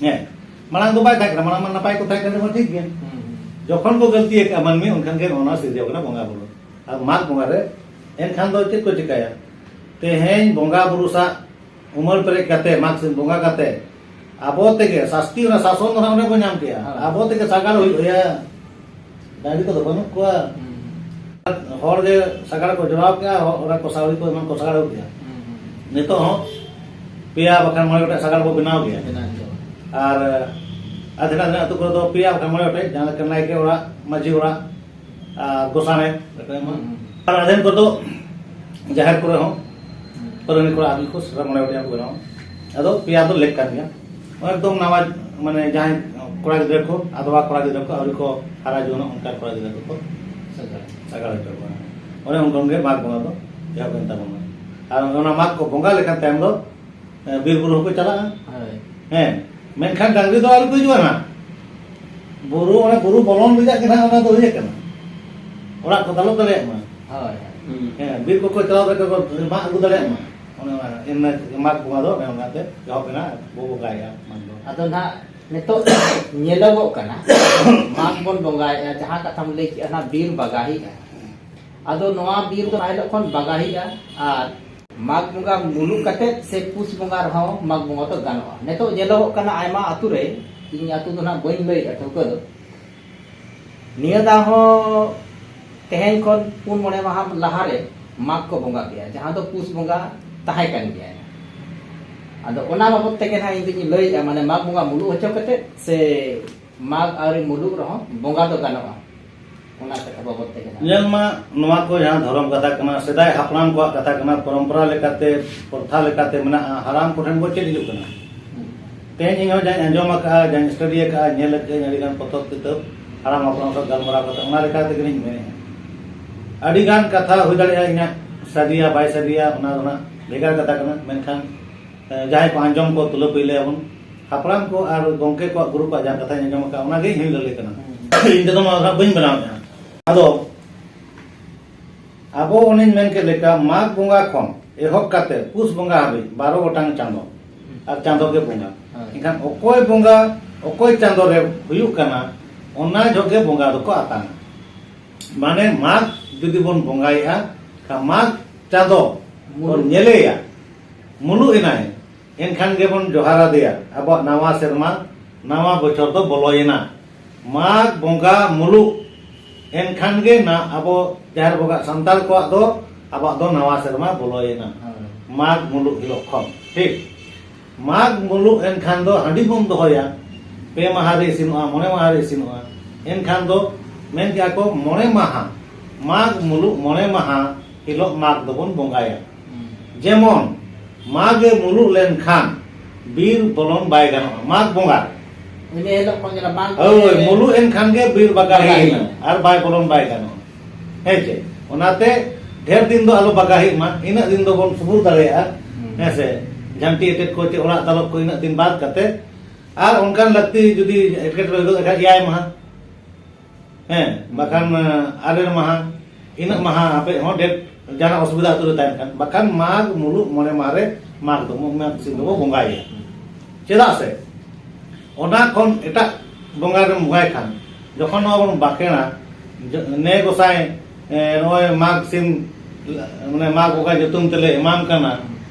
ᱦᱮᱸ, ᱢᱟᱲᱟᱝ ᱫᱚ ᱵᱟᱭ ᱛᱟᱦᱮᱸ ᱠᱟᱱᱟ, ᱢᱟᱲᱟᱝ ᱢᱟ ᱱᱟᱯᱟᱭ ᱠᱚ ᱛᱟᱦᱮᱸ ᱠᱟᱱ ᱨᱮᱦᱚᱸ ᱴᱷᱤᱠ ᱜᱮᱭᱟ᱾ ᱦᱩᱸ, ᱦᱩᱸ᱾ ᱡᱚᱠᱷᱚᱱ ᱠᱚ ᱜᱟᱹᱞᱛᱤ ᱟᱠᱟᱫᱼᱟ ᱢᱟᱹᱱᱢᱤ, ᱩᱱᱠᱷᱟᱱ ᱜᱮ ᱱᱚᱣᱟ ᱥᱤᱨᱡᱟᱹᱣ ᱠᱟᱱᱟ ᱵᱚᱸᱜᱟ ᱵᱩᱨᱩ᱾ ᱟᱨ ᱢᱟᱜᱽ ᱵᱚᱸᱜᱟ ᱨᱮ ᱮᱱᱠᱷᱟᱱ ᱫᱚ ᱪᱮᱫ ᱠᱚ ᱪᱤᱠᱟᱹᱭᱟ? ᱛᱮᱦᱮᱧ ᱵᱚᱸᱜᱟ ᱵᱩᱨᱩ ᱥᱟᱶ ᱩᱢᱟᱹᱲ ᱯᱮᱨᱮᱡ ᱠᱟᱛᱮ, ᱢᱟᱜᱽ ᱥᱤᱢ ᱵᱚᱸᱜᱟ ᱠᱟᱛᱮ, ᱟᱵᱚ ᱛᱮᱜᱮ ᱥᱟᱥᱛᱤ, ᱚᱱᱟ ᱥᱟᱥᱚᱱ ᱫᱚ ᱱᱟᱦᱟᱜ ᱚᱱᱮ ᱵᱚᱱ ᱧᱟᱢ ᱠᱮᱜᱼᱟ᱾ ᱦᱮᱸ᱾ ᱟᱵᱚ ᱛᱮᱜᱮ ᱥᱟᱜᱟᱲ ᱦᱩᱭᱩᱜᱼᱟ᱾ ᱰᱟᱹᱝᱨᱤ ᱠᱚᱫᱚ ᱵᱟᱹᱱᱩᱜ ᱠᱚᱣᱟ᱾ ᱦᱩᱸ᱾ ᱦᱚᱲ ᱜᱮ ᱥᱟᱜᱟᱲ ᱠᱚ ᱡᱚᱲᱟᱣ ᱠᱮᱜᱼᱟ, ᱦᱚ-, ᱚᱱᱟ ᱠᱚ ᱥᱟᱣᱲᱤ ᱠᱚ ᱮᱢᱟᱱ ᱠᱚ ᱥᱟᱜᱟᱲ ᱟᱹᱜᱩ ᱠᱮᱜᱼᱟ᱾ ᱦᱩᱸ, ᱦᱩᱸ᱾ ᱱᱤᱛᱚᱜ ᱦᱚᱸ ᱯᱮᱭᱟ ᱵᱟᱠᱷᱟᱱ ᱢᱚᱬᱮ ᱜᱚᱴᱮᱡ ᱥᱟᱜᱟᱲ ᱵᱚ ᱵᱮᱱᱟᱣ ᱜᱮᱭᱟ᱾ ᱵᱮᱱᱟᱣ ᱜᱮᱭᱟ᱾ ᱟᱨ ᱟᱫᱷᱮᱱ ᱟᱫᱷᱮᱱ ᱟᱹᱛᱩ ᱠᱚᱨᱮ ᱫᱚ ᱯᱮᱭᱟ ᱵᱟᱠᱷᱟᱱ ᱢᱚᱬᱮ ᱜᱚᱴᱮᱡ, ᱡᱟᱦᱟᱸ ᱞᱮᱠᱟ ᱱᱟᱭᱠᱮ ᱚᱲᱟᱜ, ᱢᱟᱹᱡᱷᱤ ᱚᱲᱟᱜ, ᱟᱨ ᱜᱚᱸᱥᱟᱲᱮ ᱨᱮᱠᱚ ᱮᱢᱟ᱾ ᱦᱩᱸ, ᱦᱩᱸ᱾ ᱟᱨ ᱟᱫᱷᱮᱱ ᱠᱚᱫᱚ ᱡᱟᱦᱮᱨ ᱠᱚᱨᱮ ᱦᱚᱸ, ᱦᱩᱸ᱾ ᱯᱟᱹᱨᱟᱹᱱᱤ ᱠᱚᱲᱟ ᱟᱨ ᱠᱚ ᱥᱮᱴᱮᱨᱟ, ᱢᱚᱬᱮ ᱜᱚᱴᱮᱡ ᱠᱚ ᱵᱮᱱᱟᱣᱟ᱾ ᱟᱫᱚ ᱯᱮᱭᱟ ᱫᱚ ᱞᱮᱠ ᱠᱟᱱ ᱜᱮᱭᱟ᱾ ᱮᱠᱫᱚᱢ ᱱᱟᱣᱟ, ᱢᱟᱱᱮ ᱡᱟᱦᱟᱸᱭ ᱠᱚᱲᱟ ᱜᱤᱫᱽᱨᱟᱹ ᱠᱚ, ᱟᱫᱣᱟ ᱠᱚᱲᱟ ᱜᱤᱫᱽᱨᱟᱹ ᱠᱚ ᱟᱹᱣᱨᱤ ᱠᱚ ᱦᱟᱨᱟ ᱡᱩᱣᱟᱹᱱᱚᱜ, ᱚᱱᱠᱟᱱ ᱠᱚᱲᱟ ᱜᱤᱫᱽᱨᱟᱹ ᱠᱚᱠᱚ ᱥᱟᱜᱟᱲ᱾ ᱥᱟᱜᱟᱲ ᱦᱚᱪᱚ ᱠᱚᱣᱟ᱾ ᱚᱱᱮ ᱚᱱᱠᱟ ᱜᱮ ᱢᱟᱜᱽ ᱵᱚᱸᱜᱟ ᱫᱚ ᱮᱦᱚᱵ ᱮᱱ ᱛᱟᱵᱚᱱᱟ᱾ ᱟᱨ ᱚᱱᱟ ᱢᱟᱜᱽ ᱠᱚ ᱵᱚᱸᱜᱟ ᱞᱮᱠᱷᱟᱱ ᱛᱟᱭᱚᱢ ᱫᱚ ᱦᱮᱸ, ᱵᱤᱨ ᱵᱩᱨᱩ ᱦᱚᱸᱠᱚ ᱪᱟᱞᱟᱜᱼᱟ᱾ ᱦᱳᱭ᱾ ᱦᱮᱸ, ᱢᱮᱱᱠᱷᱟᱱ ᱰᱟᱝᱨᱤ ᱫᱚ ᱟᱞᱚ ᱠᱚ ᱦᱤᱡᱩᱜᱼᱟ ᱱᱟᱦᱟᱜ᱾ ᱵᱩᱨᱩ, ᱚᱱᱟ ᱵᱩᱨᱩ ᱵᱚᱞᱚᱱ ᱨᱮᱭᱟᱜ ᱜᱮ ᱱᱟᱦᱟᱜ ᱚᱱᱟ ᱫᱚ ᱦᱩᱭ ᱟᱠᱟᱱᱟ᱾ ᱚᱲᱟᱜ ᱠᱚ ᱫᱟᱞᱚᱵ ᱫᱟᱲᱮᱭᱟᱜ ᱢᱟ᱾ ᱦᱳᱭ᱾ ᱦᱩᱸ᱾ ᱦᱮᱸ, ᱵᱤᱨ ᱠᱚᱠᱚ ᱪᱟᱞᱟᱣ ᱫᱟᱲᱮᱭᱟᱜ ᱠᱚ, ᱢᱟᱜ ᱟᱹᱜᱩ ᱫᱟᱲᱮᱭᱟᱜ ᱢᱟ᱾ ᱚᱱᱮ ᱚᱱᱟ, ᱮᱱ ᱢᱟᱜᱽ ᱵᱚᱸᱜᱟ ᱫᱚ ᱚᱱᱮ ᱚᱱᱟᱛᱮ ᱮᱦᱚᱵ ᱮᱱᱟ, ᱵᱚ ᱵᱚᱸᱜᱟᱭᱮᱫᱼᱟ ᱢᱟᱜᱽ ᱫᱚ᱾ ᱟᱫᱚ ᱱᱟᱦᱟᱜ ᱱᱤᱛᱚᱜ ᱧᱮᱞᱚᱜᱚᱜ ᱠᱟᱱᱟ, ᱢᱟᱜᱽ ᱵᱚᱱ ᱵᱚᱸᱜᱟᱭᱮᱫᱼᱟ, ᱡᱟᱦᱟᱸ ᱠᱟᱛᱷᱟᱢ ᱞᱟᱹᱭ ᱠᱮᱫᱼᱟ, ᱚᱱᱟ ᱵᱤᱨ ᱵᱟᱜᱟᱦᱤᱜᱼᱟ᱾ ᱟᱫᱚ ᱱᱚᱣᱟ ᱵᱤᱨ ᱫᱚ ᱚᱱᱟ ᱦᱤᱞᱳᱜ ᱠᱷᱚᱱ ᱵᱟᱜᱟᱦᱤᱜᱼᱟ᱾ ᱟᱨ ᱢᱟᱜᱽ ᱵᱚᱸᱜᱟ ᱢᱩᱞᱩᱜ ᱠᱟᱛᱮ ᱥᱮ ᱯᱩᱥ ᱵᱚᱸᱜᱟ ᱨᱮᱦᱚᱸ ᱢᱟᱜᱽ ᱵᱚᱸᱜᱟ ᱫᱚ ᱜᱟᱱᱚᱜᱼᱟ᱾ ᱱᱤᱛᱚᱜ ᱧᱮᱞᱚᱜᱚᱜ ᱠᱟᱱᱟ, ᱟᱭᱢᱟ ᱟᱹᱛᱩ ᱨᱮ, ᱤᱧ ᱟᱹᱛᱩ ᱫᱚ ᱱᱟᱜ ᱵᱟᱹᱧ ᱞᱟᱹᱭᱮᱫᱼᱟ ᱴᱷᱟᱹᱣᱠᱟᱹ ᱫᱚ, ᱱᱤᱭᱟᱹ ᱫᱷᱟᱣ ᱦᱚᱸ ᱛᱮᱦᱮᱧ ᱠᱷᱚᱱ ᱯᱩᱱ ᱢᱚᱬᱮ ᱢᱟᱦᱟ ᱞᱟᱦᱟᱨᱮ ᱢᱟᱜᱽ ᱠᱚ ᱵᱚᱸᱜᱟ ᱠᱮᱜᱼᱟ, ᱡᱟᱦᱟᱸ ᱫᱚ ᱯᱩᱥ ᱵᱚᱸᱜᱟ ᱛᱟᱦᱮᱸ ᱠᱟᱱ ᱜᱮᱭᱟ᱾ ᱟᱫᱚ ᱚᱱᱟ ᱵᱟᱵᱚᱫ ᱛᱮᱜᱮ ᱱᱟᱦᱟᱜ ᱤᱧ ᱫᱚᱧ ᱞᱟᱹᱭᱮᱜᱼᱟ, ᱢᱟᱱᱮ ᱢᱟᱜᱽ ᱵᱚᱸᱜᱟ ᱢᱩᱞᱩᱜ ᱦᱚᱪᱚ ᱠᱟᱛᱮ ᱥᱮ ᱢᱟᱜᱽ ᱟᱹᱣᱨᱤ ᱢᱩᱞᱩᱜ ᱨᱮᱦᱚᱸ ᱵᱚᱸᱜᱟ ᱫᱚ ᱜᱟᱱᱚᱜᱼᱟ, ᱚᱱᱟ ᱠᱟᱛᱷᱟ ᱵᱟᱵᱚᱫ ᱛᱮᱜᱮ ᱱᱟᱦᱟᱜ᱾ ᱧᱮᱞ ᱢᱟ, ᱱᱚᱣᱟ ᱠᱚ ᱡᱟᱦᱟᱸ ᱫᱷᱚᱨᱚᱢ ᱠᱟᱛᱷᱟ ᱠᱟᱱᱟ, ᱥᱮᱫᱟᱭ ᱦᱟᱯᱲᱟᱢ ᱠᱚᱣᱟᱜ ᱠᱟᱛᱷᱟ ᱠᱟᱱᱟ, ᱯᱚᱨᱚᱢᱯᱚᱨᱟ ᱞᱮᱠᱟᱛᱮ, ᱯᱨᱚᱛᱷᱟ ᱞᱮᱠᱟᱛᱮ ᱢᱮᱱᱟᱜᱼᱟ, ᱦᱟᱲᱟᱢ ᱠᱚᱴᱷᱮᱱ ᱵᱚ ᱪᱮᱫ ᱦᱤᱡᱩᱜ ᱠᱟᱱᱟ᱾ ᱛᱮᱦᱮᱧ ᱤᱧ ᱦᱚᱸ ᱡᱟᱧ ᱟᱸᱡᱚᱢ ᱟᱠᱟᱫᱼᱟ, ᱡᱟᱧ ᱥᱴᱟᱰᱤ ᱟᱠᱟᱫᱼᱟ, ᱧᱮᱞ ᱟᱠᱟᱫᱼᱟᱹᱧ ᱟᱹᱰᱤ ᱜᱟᱱ ᱯᱚᱛᱚᱵ ᱠᱤᱛᱟᱹᱵ, ᱦᱟᱲᱟᱢ ᱦᱟᱯᱲᱟᱢ ᱥᱟᱶ ᱜᱟᱞᱢᱟᱨᱟᱣ ᱠᱟᱛᱮ, ᱚᱱᱟ ᱞᱮᱠᱟ ᱛᱮᱜᱮ ᱞᱤᱧ ᱢᱮᱱᱮᱫᱼᱟ᱾ ᱟᱹᱰᱤ ᱜᱟᱱ ᱠᱟᱛᱷᱟ ᱦᱩᱭ ᱫᱟᱲᱮᱭᱟᱜᱼᱟ ᱤᱧᱟᱹᱜ ᱥᱟᱹᱨᱤᱭᱟ ᱵᱟᱭ ᱥᱟᱹᱨᱤᱭᱟ, ᱚᱱᱟ ᱫᱚ ᱱᱟᱜ ᱵᱷᱮᱜᱟᱨ ᱠᱟᱛᱷᱟ ᱠᱟᱱᱟ, ᱢᱮᱱᱠᱷᱟᱱ, ᱮ, ᱡᱟᱦᱟᱸᱭ ᱠᱚ ᱟᱸᱡᱚᱢ ᱠᱚ ᱛᱩᱞᱟᱹ ᱯᱟᱹᱭᱞᱟᱹᱭᱟᱵᱚᱱ, ᱦᱟᱯᱲᱟᱢ ᱠᱚ ᱟᱨ ᱜᱚᱢᱠᱮ ᱠᱚᱣᱟᱜ ᱜᱩᱨᱩ ᱠᱚᱣᱟᱜ ᱡᱟᱦᱟᱸ ᱠᱟᱛᱷᱟᱧ ᱟᱸᱡᱚᱢ ᱟᱠᱟᱫᱼᱟ, ᱚᱱᱟᱜᱮ ᱤᱧ ᱦᱚᱧ ᱞᱟᱹᱞᱟᱹᱭ ᱠᱟᱱᱟ᱾ ᱤᱧ ᱛᱮᱫᱚ ᱱᱚᱣᱟ ᱫᱚ ᱱᱟᱜ ᱵᱟᱹᱧ ᱵᱮᱱᱟᱣᱮᱫᱼᱟ᱾ ᱟᱫᱚ ᱟᱵᱚ ᱚᱱᱮᱧ ᱢᱮᱱ ᱠᱮᱫ ᱞᱮᱠᱟ, ᱢᱟᱜᱽ ᱵᱚᱸᱜᱟ ᱠᱷᱚᱱ ᱮᱦᱚᱵ ᱠᱟᱛᱮ ᱯᱩᱥ ᱵᱚᱸᱜᱟ ᱦᱟᱹᱵᱤᱡ ᱵᱟᱨᱚ ᱜᱚᱴᱟᱝ ᱪᱟᱸᱫᱚ, ᱟᱨ ᱪᱟᱸᱫᱚ ᱜᱮ ᱵᱚᱸᱜᱟ᱾ ᱦᱳᱭ᱾ ᱮᱱᱠᱷᱟᱱ ᱚᱠᱚᱭ ᱵᱚᱸᱜᱟ ᱚᱠᱚᱭ ᱪᱟᱸᱫᱚ ᱨᱮ ᱦᱩᱭᱩᱜ ᱠᱟᱱᱟ, ᱚᱱᱟ ᱡᱚᱦᱚᱜ ᱜᱮ ᱵᱚᱸᱜᱟ ᱫᱚᱠᱚ ᱟᱛᱟᱝᱟ᱾ ᱢᱟᱱᱮ ᱢᱟᱜᱽ ᱡᱩᱫᱤ ᱵᱚᱱ ᱵᱚᱸᱜᱟᱭᱮᱫᱼᱟ, ᱠᱷᱟᱱ ᱢᱟᱜᱽ ᱪᱟᱸᱫᱚ ᱵᱚᱱ ᱢᱩᱞᱩᱜ᱾ ᱧᱮᱞᱮᱭᱟ, ᱢᱩᱞᱩᱜ ᱮᱱᱟᱭ, ᱮᱱᱠᱷᱟᱱ ᱜᱮᱵᱚᱱ ᱡᱚᱦᱟᱨ ᱟᱫᱮᱭᱟ, ᱟᱵᱚᱣᱟᱜ ᱱᱟᱣᱟ ᱥᱮᱨᱢᱟ, ᱱᱟᱣᱟ ᱵᱚᱪᱷᱚᱨ ᱫᱚ ᱵᱚᱞᱚᱭᱮᱱᱟ᱾ ᱢᱟᱜᱽ ᱵᱚᱸᱜᱟ ᱢᱩᱞᱩᱜ, ᱮᱱᱠᱷᱟᱱ ᱜᱮ ᱱᱟ-, ᱟᱵᱚ ᱡᱟᱦᱮᱨ ᱵᱚᱸᱜᱟ ᱥᱟᱱᱛᱟᱲ ᱠᱚᱣᱟᱜ ᱫᱚ ᱟᱵᱚᱣᱟᱜ ᱫᱚ ᱱᱟᱣᱟ ᱥᱮᱨᱢᱟ ᱵᱚᱞᱚᱭᱮᱱᱟ᱾ ᱦᱳᱭ᱾ ᱢᱟᱜᱽ ᱢᱩᱞᱩᱜ ᱦᱤᱞᱳᱜ ᱠᱷᱚᱱ, ᱴᱷᱤᱠ? ᱢᱟᱜᱽ ᱢᱩᱞᱩᱜ ᱮᱱᱠᱷᱟᱱ ᱫᱚ ᱦᱟᱺᱰᱤ ᱵᱚᱱ ᱫᱚᱦᱚᱭᱟ, ᱯᱮ ᱢᱟᱦᱟ ᱨᱮ ᱤᱥᱤᱱᱚᱜᱼᱟ, ᱢᱚᱬᱮ ᱢᱟᱦᱟ ᱨᱮ ᱤᱥᱤᱱᱚᱜᱼᱟ᱾ ᱮᱱᱠᱷᱟᱱ ᱫᱚ ᱢᱮᱱ ᱠᱮᱜᱼᱟ ᱠᱚ, ᱢᱚᱬᱮ ᱢᱟᱦᱟ, ᱢᱟᱜᱽ ᱢᱩᱞᱩᱜ ᱢᱚᱬᱮ ᱢᱟᱦᱟ ᱦᱤᱞᱳᱜ ᱢᱟᱜᱽ ᱫᱚᱵᱚᱱ ᱵᱚᱸᱜᱟᱭᱟ᱾ ᱦᱩᱸ᱾ ᱡᱮᱢᱚᱱ ᱢᱟᱜᱽ ᱮ ᱢᱩᱞᱩᱜ ᱞᱮᱱᱠᱷᱟᱱ ᱵᱤᱨ ᱵᱚᱞᱚᱱ ᱵᱟᱭ ᱜᱟᱱᱚᱜᱼᱟ, ᱢᱟᱜᱽ ᱵᱚᱸᱜᱟ ᱨᱮ᱾ ᱤᱱᱟᱹ ᱦᱤᱞᱳᱜ ᱠᱷᱚᱱ ᱜᱮ ᱢᱟᱜᱽ ᱦᱳᱭ, ᱵᱚᱸᱜᱟ ᱨᱮ ᱢᱩᱞᱩᱜ ᱮᱱᱠᱷᱟᱱ ᱜᱮ ᱵᱤᱨ ᱵᱟᱜᱟᱦᱤ ᱵᱟᱜᱟᱦᱤ ᱮᱱᱟ, ᱮᱱᱟ᱾ ᱟᱨ ᱵᱟᱭ ᱵᱚᱞᱚᱱ ᱵᱟᱭ ᱜᱟᱱᱚᱜᱼᱟ᱾ ᱦᱮᱸ ᱪᱮ? ᱚᱱᱟᱛᱮ ᱰᱷᱮᱨ ᱫᱤᱱ ᱫᱚ ᱟᱞᱚ ᱵᱟᱜᱟᱦᱤᱜ ᱢᱟ, ᱤᱱᱟᱹᱜ ᱫᱤᱱ ᱫᱚᱵᱚᱱ ᱥᱩᱜᱩᱨ ᱫᱟᱲᱮᱭᱟᱜᱼᱟ᱾ ᱦᱩᱸ᱾ ᱦᱮᱸ ᱥᱮ? ᱡᱷᱟᱱᱴᱤ ᱮᱴᱮᱫ ᱠᱚ ᱪᱮ ᱚᱲᱟᱜ ᱫᱟᱞᱚᱵ ᱠᱚ ᱤᱱᱟᱹᱜ ᱫᱤᱱ ᱵᱟᱫ ᱠᱟᱛᱮ, ᱟᱨ ᱚᱱᱠᱟᱱ ᱞᱟᱹᱠᱛᱤ ᱡᱩᱫᱤ ᱮᱴᱠᱮᱴᱚᱬᱮ ᱦᱩᱭᱩᱜ ᱠᱷᱟᱱ ᱮᱭᱟᱭ ᱢᱟᱦᱟ, ᱦᱮᱸ, ᱵᱟᱠᱷᱟᱱ, ᱟᱨᱮᱲ ᱢᱟᱦᱟ, ᱤᱱᱟᱹᱜ ᱢᱟᱦᱟ ᱟᱯᱮ ᱦᱚᱸ ᱰᱮᱴ ᱡᱟᱦᱟᱱᱟᱜ ᱚᱥᱩᱵᱤᱫᱷᱟ ᱟᱹᱛᱩ ᱨᱮ ᱛᱟᱦᱮᱱ ᱠᱷᱟᱱ, ᱵᱟᱠᱷᱟᱱ ᱢᱟᱜᱽ ᱢᱩᱞᱩᱜ ᱢᱚᱬᱮ ᱢᱟᱦᱟ ᱨᱮ ᱢᱟᱜᱽ ᱫᱚ, ᱢᱟᱜᱽ ᱥᱤᱢ ᱫᱚᱵᱚ ᱵᱚᱸᱜᱟᱭᱮᱭᱟ᱾ ᱪᱮᱫᱟᱜ ᱥᱮ ᱚᱱᱟ ᱠᱷᱚᱱ ᱮᱴᱟᱜ ᱵᱚᱸᱜᱟ ᱨᱮᱢ ᱵᱚᱸᱜᱟᱭ ᱠᱷᱟᱱ, ᱡᱚᱠᱷᱚᱱ ᱱᱚᱣᱟ ᱵᱚᱱ ᱵᱟᱸᱠᱷᱮᱲᱟ, ᱡᱚ-, ᱱᱮ ᱜᱚᱸᱥᱟᱭ, ᱮ, ᱱᱚᱜᱼᱚᱭ ᱢᱟᱜᱽ ᱥᱤᱢ, ᱢᱟᱱᱮ ᱢᱟᱜᱽ ᱵᱚᱸᱜᱟ ᱧᱩᱛᱩᱢ ᱛᱮᱞᱮ ᱮᱢᱟᱢ ᱠᱟᱱᱟ,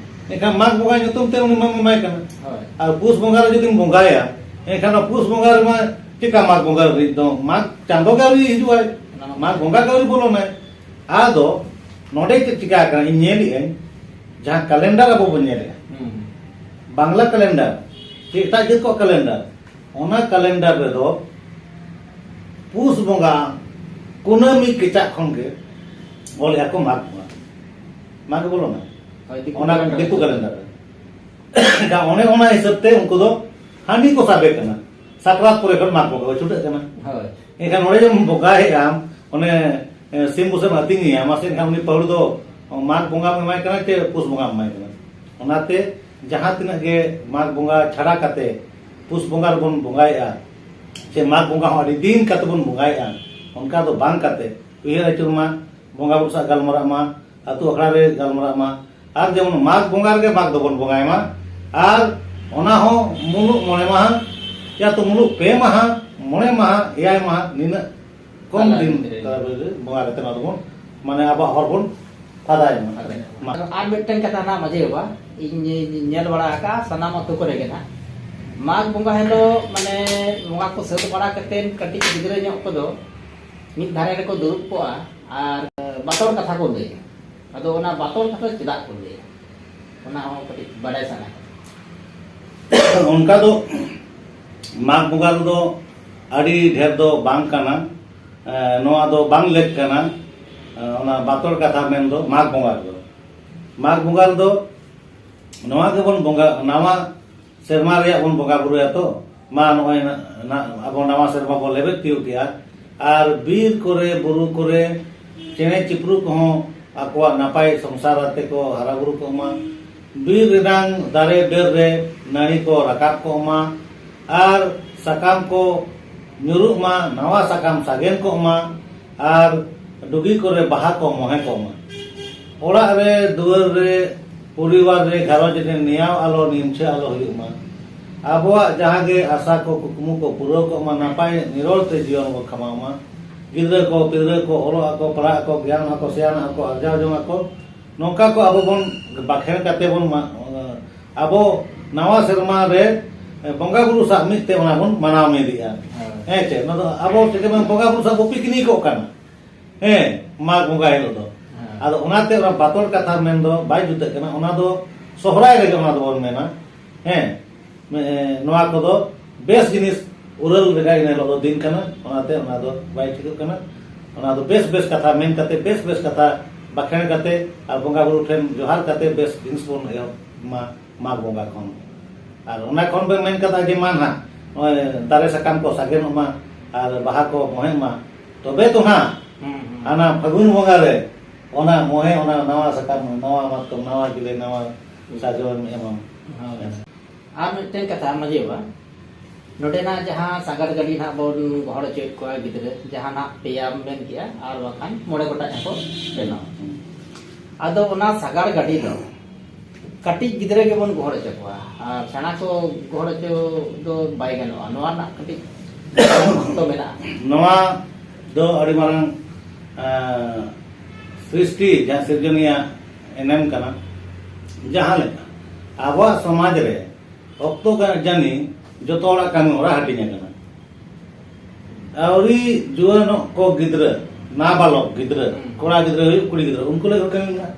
ᱮᱱᱠᱷᱟᱱ ᱢᱟᱜᱽ ᱵᱚᱸᱜᱟ ᱧᱩᱛᱩᱢ ᱛᱮ ᱩᱱᱤ ᱢᱟᱢ ᱮᱢᱟᱭ ᱠᱟᱱᱟ᱾ ᱦᱳᱭ᱾ ᱟᱨ ᱯᱩᱥ ᱵᱚᱸᱜᱟ ᱨᱮ ᱡᱩᱫᱤᱢ ᱵᱚᱸᱜᱟᱭᱟ, ᱮᱱᱠᱷᱟᱱ ᱚᱱᱟ ᱯᱩᱥ ᱵᱚᱸᱜᱟ ᱨᱮᱢᱟ ᱪᱮᱠᱟ ᱢᱟᱜᱽ ᱵᱚᱸᱜᱟ ᱨᱤᱱᱤᱡ ᱫᱚ ᱢᱟᱜᱽ ᱪᱟᱸᱫᱚ ᱜᱮ ᱟᱹᱣᱨᱤ ᱦᱤᱡᱩᱜᱼᱟᱭ, ᱚᱱᱟ ᱢᱟ ᱢᱟᱜᱽ ᱵᱚᱸᱜᱟ ᱜᱮ ᱟᱹᱣᱨᱤ ᱵᱚᱞᱚᱱᱟᱭ᱾ ᱟᱫᱚ ᱱᱚᱰᱮ ᱪᱮᱫ ᱪᱤᱠᱟ ᱟᱠᱟᱱᱟ, ᱤᱧ ᱧᱮᱞᱮᱫ ᱟᱹᱧ, ᱡᱟᱦᱟᱸ ᱠᱮᱞᱮᱱᱰᱟᱨ ᱟᱵᱚ ᱵᱚᱱ ᱧᱮᱞᱮᱫᱼᱟ, ᱦᱩᱸ᱾ ᱵᱟᱝᱞᱟ ᱠᱮᱞᱮᱱᱰᱟᱨ ᱪᱮ ᱮᱴᱟᱜ ᱡᱟᱹᱛ ᱠᱚᱣᱟᱜ ᱠᱮᱞᱮᱱᱰᱟᱨ, ᱚᱱᱟ ᱠᱮᱞᱮᱱᱰᱟᱨ ᱨᱮᱫᱚ ᱯᱩᱥ ᱵᱚᱸᱜᱟ ᱠᱩᱱᱟᱹᱢᱤ ᱠᱮᱪᱟᱜ ᱠᱷᱚᱱ ᱜᱮ ᱚᱞᱮᱫᱼᱟ ᱠᱚ ᱢᱟᱜᱽ ᱵᱚᱸᱜᱟ, ᱢᱟᱜᱽ ᱵᱚᱞᱚᱱᱟ᱾ ᱦᱳᱭ, ᱫᱤᱠᱩ ᱚᱱᱟ ᱠᱮᱞᱮᱱᱰᱟᱨ ᱫᱤᱠᱩ ᱨᱮ᱾ ᱠᱮᱞᱮᱱᱰᱟᱨ ᱨᱮ᱾ ᱮᱱᱠᱷᱟᱱ ᱚᱱᱮ ᱚᱱᱟ ᱦᱤᱥᱟᱹᱵ ᱛᱮ ᱩᱱᱠᱩ ᱫᱚ ᱦᱟᱺᱰᱤ ᱠᱚ ᱥᱟᱵᱮ ᱠᱟᱱᱟ, ᱥᱟᱠᱨᱟᱛ ᱯᱚᱨᱮ ᱠᱷᱚᱱ ᱢᱟᱜᱽ ᱵᱚᱸᱜᱟ ᱠᱚ ᱪᱷᱩᱴᱟᱹᱜ ᱠᱟᱱᱟ᱾ ᱦᱳᱭ᱾ ᱮᱱᱠᱷᱟᱱ ᱚᱸᱰᱮ ᱡᱮᱢ ᱵᱚᱸᱜᱟᱭᱮᱫᱼᱟ, ᱚᱱᱮ, ᱮ, ᱥᱤᱢ ᱵᱩᱥᱟᱹᱜ ᱮᱢ ᱟᱹᱛᱤᱧᱮᱭᱟ, ᱢᱟᱥᱮ ᱮᱱᱠᱷᱟᱱ ᱩᱱᱤ ᱯᱟᱹᱦᱩᱲ ᱫᱚ ᱢᱟᱜᱽ ᱵᱚᱸᱜᱟᱢ ᱮᱢᱟᱭ ᱠᱟᱱᱟ ᱪᱮ ᱯᱩᱥ ᱵᱚᱸᱜᱟᱢ ᱮᱢᱟᱭ ᱠᱟᱱᱟ? ᱚᱱᱟᱛᱮ ᱡᱟᱦᱟᱸ ᱛᱤᱱᱟᱹᱜ ᱜᱮ ᱢᱟᱜᱽ ᱵᱚᱸᱜᱟ ᱪᱷᱟᱲᱟ ᱠᱟᱛᱮ ᱯᱩᱥ ᱵᱚᱸᱜᱟ ᱨᱮᱵᱚᱱ ᱵᱚᱸᱜᱟᱭᱮᱫᱼᱟ, ᱪᱮ ᱢᱟᱜᱽ ᱵᱚᱸᱜᱟ ᱦᱚᱸ ᱟᱹᱰᱤ ᱫᱤᱱ ᱠᱟᱛᱮ ᱵᱚᱱ ᱵᱚᱸᱜᱟᱭᱮᱫᱼᱟ, ᱚᱱᱠᱟ ᱫᱚ ᱵᱟᱝ ᱠᱟᱛᱮ ᱩᱭᱦᱟᱹᱨ ᱟᱹᱪᱩᱨ ᱢᱟ, ᱵᱚᱸᱜᱟ ᱵᱩᱨᱩ ᱥᱟᱶ ᱜᱟᱞᱢᱟᱨᱟᱜ ᱢᱟ, ᱟᱹᱛᱩ ᱟᱠᱷᱲᱟ ᱨᱮ ᱜᱟᱞᱢᱟᱨᱟᱜ ᱢᱟ, ᱟᱨ ᱡᱮᱢᱚᱱ ᱢᱟᱜᱽ ᱵᱚᱸᱜᱟ ᱨᱮᱜᱮ ᱢᱟᱜᱽ ᱫᱚᱵᱚᱱ ᱵᱚᱸᱜᱟᱭ ᱢᱟ, ᱟᱨ ᱚᱱᱟ ᱦᱚᱸ ᱢᱩᱞᱩᱜ ᱢᱚᱬᱮ ᱢᱟᱦᱟ, ᱭᱟ ᱛᱚ ᱢᱩᱞᱩᱜ ᱯᱮ ᱢᱟᱦᱟ, ᱢᱚᱬᱮ ᱢᱟᱦᱟ, ᱮᱭᱟᱭ ᱢᱟᱦᱟ, ᱱᱤᱱᱟᱹᱜ ᱠᱚᱢ ᱛᱟᱞᱟ ᱫᱤᱱ ᱵᱷᱤᱛᱨᱤ ᱨᱮ᱾ ᱛᱟᱞᱟ ᱵᱷᱤᱛᱨᱤ ᱨᱮ ᱵᱚᱸᱜᱟ ᱠᱟᱛᱮ ᱱᱚᱣᱟ ᱫᱚᱵᱚᱱ, ᱢᱟᱱᱮ, ᱟᱵᱚᱣᱟᱜ ᱦᱚᱨ ᱵᱚᱱ ᱯᱷᱟᱫᱟᱭ ᱢᱟ᱾ ᱯᱷᱟᱫᱟᱭ ᱢᱟ᱾ ᱟᱨ ᱢᱤᱫᱴᱮᱱ ᱠᱟᱛᱷᱟ ᱱᱟᱜ ᱢᱟᱹᱡᱷᱤ ᱵᱟᱵᱟ, ᱤᱧ ᱧᱮ-, ᱧᱮᱞ ᱵᱟᱲᱟ ᱟᱠᱟᱫᱼᱟ ᱥᱟᱱᱟᱢ ᱟᱹᱛᱩ ᱠᱚᱨᱮ ᱜᱮ ᱱᱟᱜ, ᱢᱟᱜᱽ ᱵᱚᱸᱜᱟ ᱦᱤᱞᱳᱜ, ᱢᱟᱱᱮ, ᱵᱚᱸᱜᱟ ᱠᱚ ᱥᱟᱹᱛ ᱵᱟᱲᱟ ᱠᱟᱛᱮᱫ ᱠᱟᱹᱴᱤᱡ ᱜᱤᱫᱽᱨᱟᱹ ᱧᱚᱜ ᱠᱚᱫᱚ ᱢᱤᱫ ᱫᱷᱟᱨᱮ ᱨᱮᱠᱚ ᱫᱩᱲᱩᱵ ᱠᱚᱜᱼᱟ ᱟᱨ ᱵᱟᱛᱚᱞ ᱠᱟᱛᱷᱟ ᱠᱚ ᱞᱟᱹᱭᱟ᱾ ᱟᱫᱚ ᱚᱱᱟ ᱵᱟᱛᱚᱞ ᱠᱟᱛᱷᱟ ᱪᱮᱫᱟᱜ ᱠᱚ ᱞᱟᱹᱭᱟ, ᱚᱱᱟ ᱦᱚᱸ ᱠᱟᱹᱴᱤᱡ ᱵᱟᱰᱟᱭ ᱥᱟᱱᱟ ᱠᱟᱱᱟ᱾ ᱚᱱᱠᱟ ᱫᱚ ᱢᱟᱜᱽ ᱵᱚᱸᱜᱟ ᱨᱮᱫᱚ ᱟᱹᱰᱤ ᱰᱷᱮᱨ ᱫᱚ ᱵᱟᱝ ᱠᱟᱱᱟ᱾ ᱮ, ᱱᱚᱣᱟ ᱫᱚ ᱵᱟᱝ ᱞᱮᱠ ᱠᱟᱱᱟ᱾ ᱮ, ᱚᱱᱟ ᱵᱟᱛᱚᱞ ᱠᱟᱛᱷᱟ ᱢᱮᱱ ᱫᱚ ᱢᱟᱜᱽ ᱵᱚᱸᱜᱟ ᱨᱮᱫᱚ, ᱢᱟᱜᱽ ᱵᱚᱸᱜᱟ ᱨᱮᱫᱚ ᱱᱚᱣᱟ ᱜᱮᱵᱚᱱ ᱵᱚᱸᱜᱟ, ᱱᱟᱣᱟ ᱥᱮᱨᱢᱟ ᱨᱮᱭᱟᱜ ᱵᱚᱱ ᱵᱚᱸᱜᱟ ᱵᱩᱨᱩᱭᱟ ᱛᱚ, ᱢᱟ ᱱᱚᱜᱼᱚᱭ ᱱᱟ-, ᱱᱟ-, ᱟᱵᱚ ᱱᱟᱣᱟ ᱥᱮᱨᱢᱟ ᱵᱚᱱ ᱞᱮᱵᱮᱫ ᱛᱤᱭᱳᱜ ᱠᱮᱜᱼᱟ, ᱟᱨ ᱵᱤᱨ ᱠᱚᱨᱮ, ᱵᱩᱨᱩ ᱠᱚᱨᱮ ᱪᱮᱬᱮ ᱪᱤᱯᱨᱩ ᱠᱚᱦᱚᱸ ᱟᱠᱚᱣᱟᱜ ᱱᱟᱯᱟᱭ ᱥᱚᱝᱥᱟᱨ ᱟᱛᱮ ᱠᱚ ᱦᱟᱨᱟ ᱵᱩᱨᱩ ᱠᱚᱜ ᱢᱟ, ᱵᱤᱨ ᱨᱮᱱᱟᱝ ᱫᱟᱨᱮ ᱰᱟᱹᱨ ᱨᱮ ᱱᱟᱹᱲᱤ ᱠᱚ ᱨᱟᱠᱟᱵ ᱠᱚᱜ ᱢᱟ, ᱟᱨ ᱥᱟᱠᱟᱢ ᱠᱚ ᱧᱩᱨᱩᱜ ᱢᱟ, ᱱᱟᱣᱟ ᱥᱟᱠᱟᱢ ᱥᱟᱜᱮᱱ ᱠᱚᱜ ᱢᱟ, ᱟᱨ ᱰᱩᱜᱤ ᱠᱚᱨᱮ ᱵᱟᱦᱟ ᱠᱚ ᱢᱚᱦᱮ ᱠᱚᱜ ᱢᱟ᱾ ᱚᱲᱟᱜ ᱨᱮ, ᱫᱩᱣᱟᱹᱨ ᱨᱮ, ᱯᱚᱨᱤᱵᱟᱨ ᱨᱮ, ᱜᱷᱟᱨᱚᱸᱡᱽ ᱨᱮ ᱱᱮᱭᱟᱣ ᱟᱞᱚ, ᱱᱤᱢᱪᱷᱟᱹ ᱟᱞᱚ ᱦᱩᱭᱩᱜ ᱢᱟ᱾ ᱟᱵᱚᱣᱟᱜ ᱡᱟᱦᱟᱸ ᱜᱮ ᱟᱥᱟ ᱠᱚ ᱠᱩᱠᱢᱩ ᱠᱚ ᱯᱩᱨᱟᱹᱣ ᱠᱚᱜ ᱢᱟ, ᱱᱟᱯᱟᱭ ᱱᱤᱨᱚᱲ ᱛᱮ ᱡᱤᱭᱚᱱ ᱵᱚ ᱠᱷᱟᱢᱟᱣ ᱢᱟ᱾ ᱜᱤᱫᱽᱨᱟᱹ ᱠᱚ ᱯᱤᱫᱽᱨᱟᱹ ᱠᱚ ᱚᱞᱚᱜ ᱟᱠᱚ, ᱯᱟᱲᱦᱟᱜ ᱟᱠᱚ, ᱜᱮᱭᱟᱱ ᱟᱠᱚ, ᱥᱮᱭᱟᱱ ᱟᱠᱚ, ᱟᱨᱡᱟᱣ ᱡᱚᱝ ᱟᱠᱚ, ᱱᱚᱝᱠᱟ ᱠᱚ ᱟᱵᱚ ᱵᱚᱱ ᱵᱟᱠᱷᱮᱬ ᱠᱟᱛᱮ ᱵᱚᱱ ᱢᱟ-, ᱟᱵᱚ ᱱᱟᱣᱟ ᱥᱮᱨᱢᱟ ᱨᱮ ᱵᱚᱸᱜᱟ ᱵᱩᱨᱩ ᱥᱟᱶ ᱢᱤᱫ ᱛᱮ ᱚᱱᱟ ᱵᱚᱱ ᱢᱟᱱᱟᱣ ᱢᱤᱫᱮᱜᱼᱟ᱾ ᱦᱮᱸ ᱪᱮ? ᱚᱱᱟ ᱫᱚ ᱟᱵᱚ ᱪᱤᱠᱟᱹ ᱵᱚᱱ ᱵᱚᱸᱜᱟ ᱵᱩᱨᱩ ᱥᱟᱶ ᱵᱚ picnic ᱚᱜ ᱠᱟᱱᱟ᱾ ᱦᱮᱸ, ᱢᱟᱜᱽ ᱵᱚᱸᱜᱟ ᱦᱤᱞᱳᱜ ᱫᱚ᱾ ᱦᱮᱸ᱾ ᱟᱫᱚ ᱚᱱᱟᱛᱮ ᱚᱱᱟ ᱵᱟᱛᱚᱞ ᱠᱟᱛᱷᱟ ᱢᱮᱱ ᱫᱚ ᱵᱟᱭ ᱡᱩᱛᱟᱹᱜ ᱠᱟᱱᱟ, ᱚᱱᱟ ᱫᱚ ᱥᱚᱦᱨᱟᱭ ᱨᱮᱜᱮ ᱚᱱᱟ ᱫᱚᱵᱚᱱ ᱢᱮᱱᱟ᱾ ᱦᱮᱸ, ᱮ, ᱱᱚᱣᱟ ᱠᱚᱫᱚ ᱵᱮᱥ ᱡᱤᱱᱤᱥ ᱩᱨᱟᱹᱞ ᱨᱮᱜᱟ ᱤᱱᱟᱹ ᱦᱤᱞᱳᱜ ᱫᱚ ᱫᱤᱱ ᱠᱟᱱᱟ, ᱚᱱᱟᱛᱮ ᱚᱱᱟ ᱫᱚ ᱵᱟᱭ ᱴᱷᱤᱠᱚᱜ ᱠᱟᱱᱟ᱾ ᱚᱱᱟ ᱫᱚ ᱵᱮᱥ ᱵᱮᱥ ᱠᱟᱛᱷᱟ ᱢᱮᱱ ᱠᱟᱛᱮ, ᱵᱮᱥ ᱵᱮᱥ ᱠᱟᱛᱷᱟ ᱵᱟᱠᱷᱮᱬ ᱠᱟᱛᱮ ᱟᱨ ᱵᱚᱸᱜᱟ ᱵᱩᱨᱩ ᱴᱷᱮᱱ ᱡᱚᱦᱟᱨ ᱠᱟᱛᱮ ᱵᱮᱥ ᱡᱤᱱᱤᱥ ᱵᱚᱱ ᱮᱦᱚᱵ ᱢᱟ ᱢᱟᱜᱽ ᱵᱚᱸᱜᱟ ᱠᱷᱚᱱ᱾ ᱟᱨ ᱚᱱᱟ ᱠᱷᱚᱱ ᱵᱮᱱ ᱢᱮᱱ ᱠᱟᱫᱟ ᱡᱮ ᱢᱟ ᱱᱟᱦᱟᱜ ᱱᱚᱜᱼᱚᱭ ᱫᱟᱨᱮ ᱥᱟᱠᱟᱢ ᱠᱚ ᱥᱟᱜᱮᱱᱚᱜ ᱢᱟ ᱟᱨ ᱵᱟᱦᱟ ᱠᱚ ᱢᱚᱦᱮᱜ ᱢᱟ, ᱛᱚᱵᱮ ᱛᱚ ᱱᱟᱦᱟᱜ ᱦᱩᱸ, ᱦᱩᱸ᱾ ᱦᱟᱱᱟ ᱯᱷᱟᱹᱜᱩᱱ ᱵᱚᱸᱜᱟ ᱨᱮ ᱚᱱᱟ ᱢᱚᱦᱮ, ᱚᱱᱟ ᱱᱟᱣᱟ ᱥᱟᱠᱟᱢ, ᱱᱟᱣᱟ ᱢᱟᱛᱠᱚᱢ, ᱱᱟᱣᱟ ᱜᱮᱞᱮ, ᱱᱟᱣᱟ ᱥᱟᱨᱡᱚᱢ ᱮᱢᱟᱢ᱾ ᱦᱳᱭ᱾ ᱟᱨ ᱢᱤᱫᱴᱮᱱ ᱠᱟᱛᱷᱟ ᱢᱟᱹᱡᱷᱤ ᱵᱟᱵᱟ, ᱱᱚᱰᱮᱱᱟᱜ ᱡᱟᱦᱟᱸ ᱥᱟᱜᱟᱲ ᱜᱟᱹᱰᱤ ᱱᱟᱦᱟᱜ ᱵᱚᱱ ᱜᱚᱦᱚᱲ ᱦᱚᱪᱚᱭᱮᱫ ᱠᱚᱣᱟ ᱜᱤᱫᱽᱨᱟᱹ, ᱡᱟᱦᱟᱸ ᱱᱟᱦᱟᱜ ᱯᱮᱭᱟᱢ ᱢᱮᱱ ᱠᱮᱜᱼᱟ, ᱟᱨ ᱵᱟᱠᱷᱟᱱ ᱢᱚᱬᱮ ᱜᱚᱴᱟᱝ ᱦᱚᱸᱠᱚ ᱵᱮᱱᱟᱣᱟ᱾ ᱟᱫᱚ ᱚᱱᱟ ᱥᱟᱜᱟᱲ ᱜᱟᱹᱰᱤ ᱫᱚ ᱠᱟᱹᱴᱤᱡ ᱜᱤᱫᱽᱨᱟᱹ ᱜᱮᱵᱚᱱ ᱜᱚᱦᱚᱲ ᱦᱚᱪᱚ ᱠᱚᱣᱟ, ᱟᱨ ᱥᱮᱬᱟ ᱠᱚ ᱜᱚᱦᱚᱲ ᱦᱚᱪᱚ ᱫᱚ ᱵᱟᱭ ᱜᱟᱱᱚᱜᱼᱟ᱾ ᱱᱚᱣᱟ ᱨᱮᱱᱟᱜ ᱠᱟᱹᱴᱤᱡ ᱫᱚ ᱢᱮᱱᱟᱜᱼᱟ᱾ ᱱᱚᱣᱟ ᱫᱚ ᱟᱹᱰᱤ ᱢᱟᱨᱟᱝ, ᱮᱸ, ᱥᱨᱤᱥᱴᱤ, ᱡᱟᱦᱟᱸ ᱥᱤᱨᱡᱚᱱᱤᱭᱟᱹ ᱮᱱᱮᱢ ᱠᱟᱱᱟ᱾ ᱡᱟᱦᱟᱸ ᱞᱮᱠᱟ ᱟᱵᱚᱣᱟᱜ ᱥᱚᱢᱟᱡᱽ ᱨᱮ ᱚᱠᱛᱚ ᱜᱟ-, ᱡᱟᱹᱱᱤ ᱡᱚᱛᱚ ᱦᱚᱲᱟᱜ ᱠᱟᱹᱢᱤ ᱦᱚᱨᱟ ᱦᱟᱹᱴᱤᱧ ᱟᱠᱟᱱᱟ᱾ ᱟᱹᱣᱨᱤ ᱡᱩᱣᱟᱹᱱᱚᱜ ᱠᱚ ᱜᱤᱫᱽᱨᱟᱹ, ᱱᱟᱵᱟᱞᱚᱠ ᱜᱤᱫᱽᱨᱟᱹ, ᱦᱩᱸ᱾ ᱠᱚᱲᱟ ᱜᱤᱫᱽᱨᱟᱹ ᱦᱩᱭᱩᱜ, ᱠᱩᱲᱤ ᱜᱤᱫᱽᱨᱟᱹ, ᱩᱱᱠᱩ ᱞᱟᱹᱜᱤᱫ ᱦᱚᱸ ᱠᱟᱹᱢᱤ ᱢᱮᱱᱟᱜᱼᱟ᱾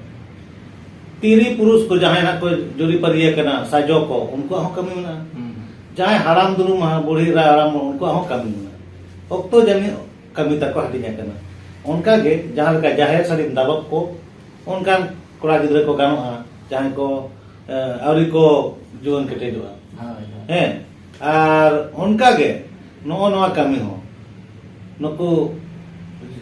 ᱛᱤᱨᱤ ᱯᱩᱨᱩᱥ ᱠᱚ ᱡᱟᱦᱟᱸᱭ ᱱᱟᱜ ᱠᱚ ᱡᱩᱨᱤᱯᱟᱹᱨᱤᱭᱟᱹ ᱠᱟᱱᱟ, ᱥᱟᱡᱚ ᱠᱚ, ᱩᱱᱠᱩᱣᱟᱜ ᱦᱚᱸ ᱠᱟᱹᱢᱤ ᱢᱮᱱᱟᱜᱼᱟ᱾ ᱦᱩᱸ᱾ ᱡᱟᱦᱟᱸᱭ ᱦᱟᱲᱟᱢ ᱫᱩᱲᱩᱢ, ᱦᱟ-, ᱵᱩᱲᱦᱤ ᱮᱨᱟ, ᱦᱟᱲᱟᱢ ᱵᱩᱲᱦᱤ, ᱩᱱᱠᱩᱣᱟᱜ ᱦᱚᱸ ᱠᱟᱹᱢᱤ ᱢᱮᱱᱟᱜᱼᱟ᱾ ᱚᱠᱛᱚ ᱡᱟᱹᱱᱤᱡ ᱠᱟᱹᱢᱤ ᱛᱟᱠᱚ ᱦᱟᱹᱴᱤᱧ ᱟᱠᱟᱱᱟ᱾ ᱚᱱᱠᱟᱜᱮ ᱡᱟᱦᱟᱸ ᱞᱮᱠᱟ ᱡᱟᱦᱮᱨ ᱥᱟᱹᱲᱤᱢ ᱫᱟᱞᱚᱵ ᱠᱚ, ᱚᱱᱠᱟᱱ ᱠᱚᱲᱟ ᱜᱤᱫᱽᱨᱟᱹ ᱠᱚ ᱜᱟᱱᱚᱜᱼᱟ, ᱡᱟᱦᱟᱸᱭ ᱠᱚ, ᱮ, ᱟᱹᱣᱨᱤ ᱠᱚ ᱡᱩᱣᱟᱹᱱ ᱠᱮᱴᱮᱡᱚᱜᱼᱟ᱾ ᱦᱳᱭ, ᱦᱳᱭ᱾ ᱦᱮᱸ, ᱟᱨ ᱚᱱᱠᱟᱜᱮ ᱱᱚᱜᱼᱚ ᱱᱚᱣᱟ ᱠᱟᱹᱢᱤ ᱦᱚᱸ ᱱᱩᱠᱩ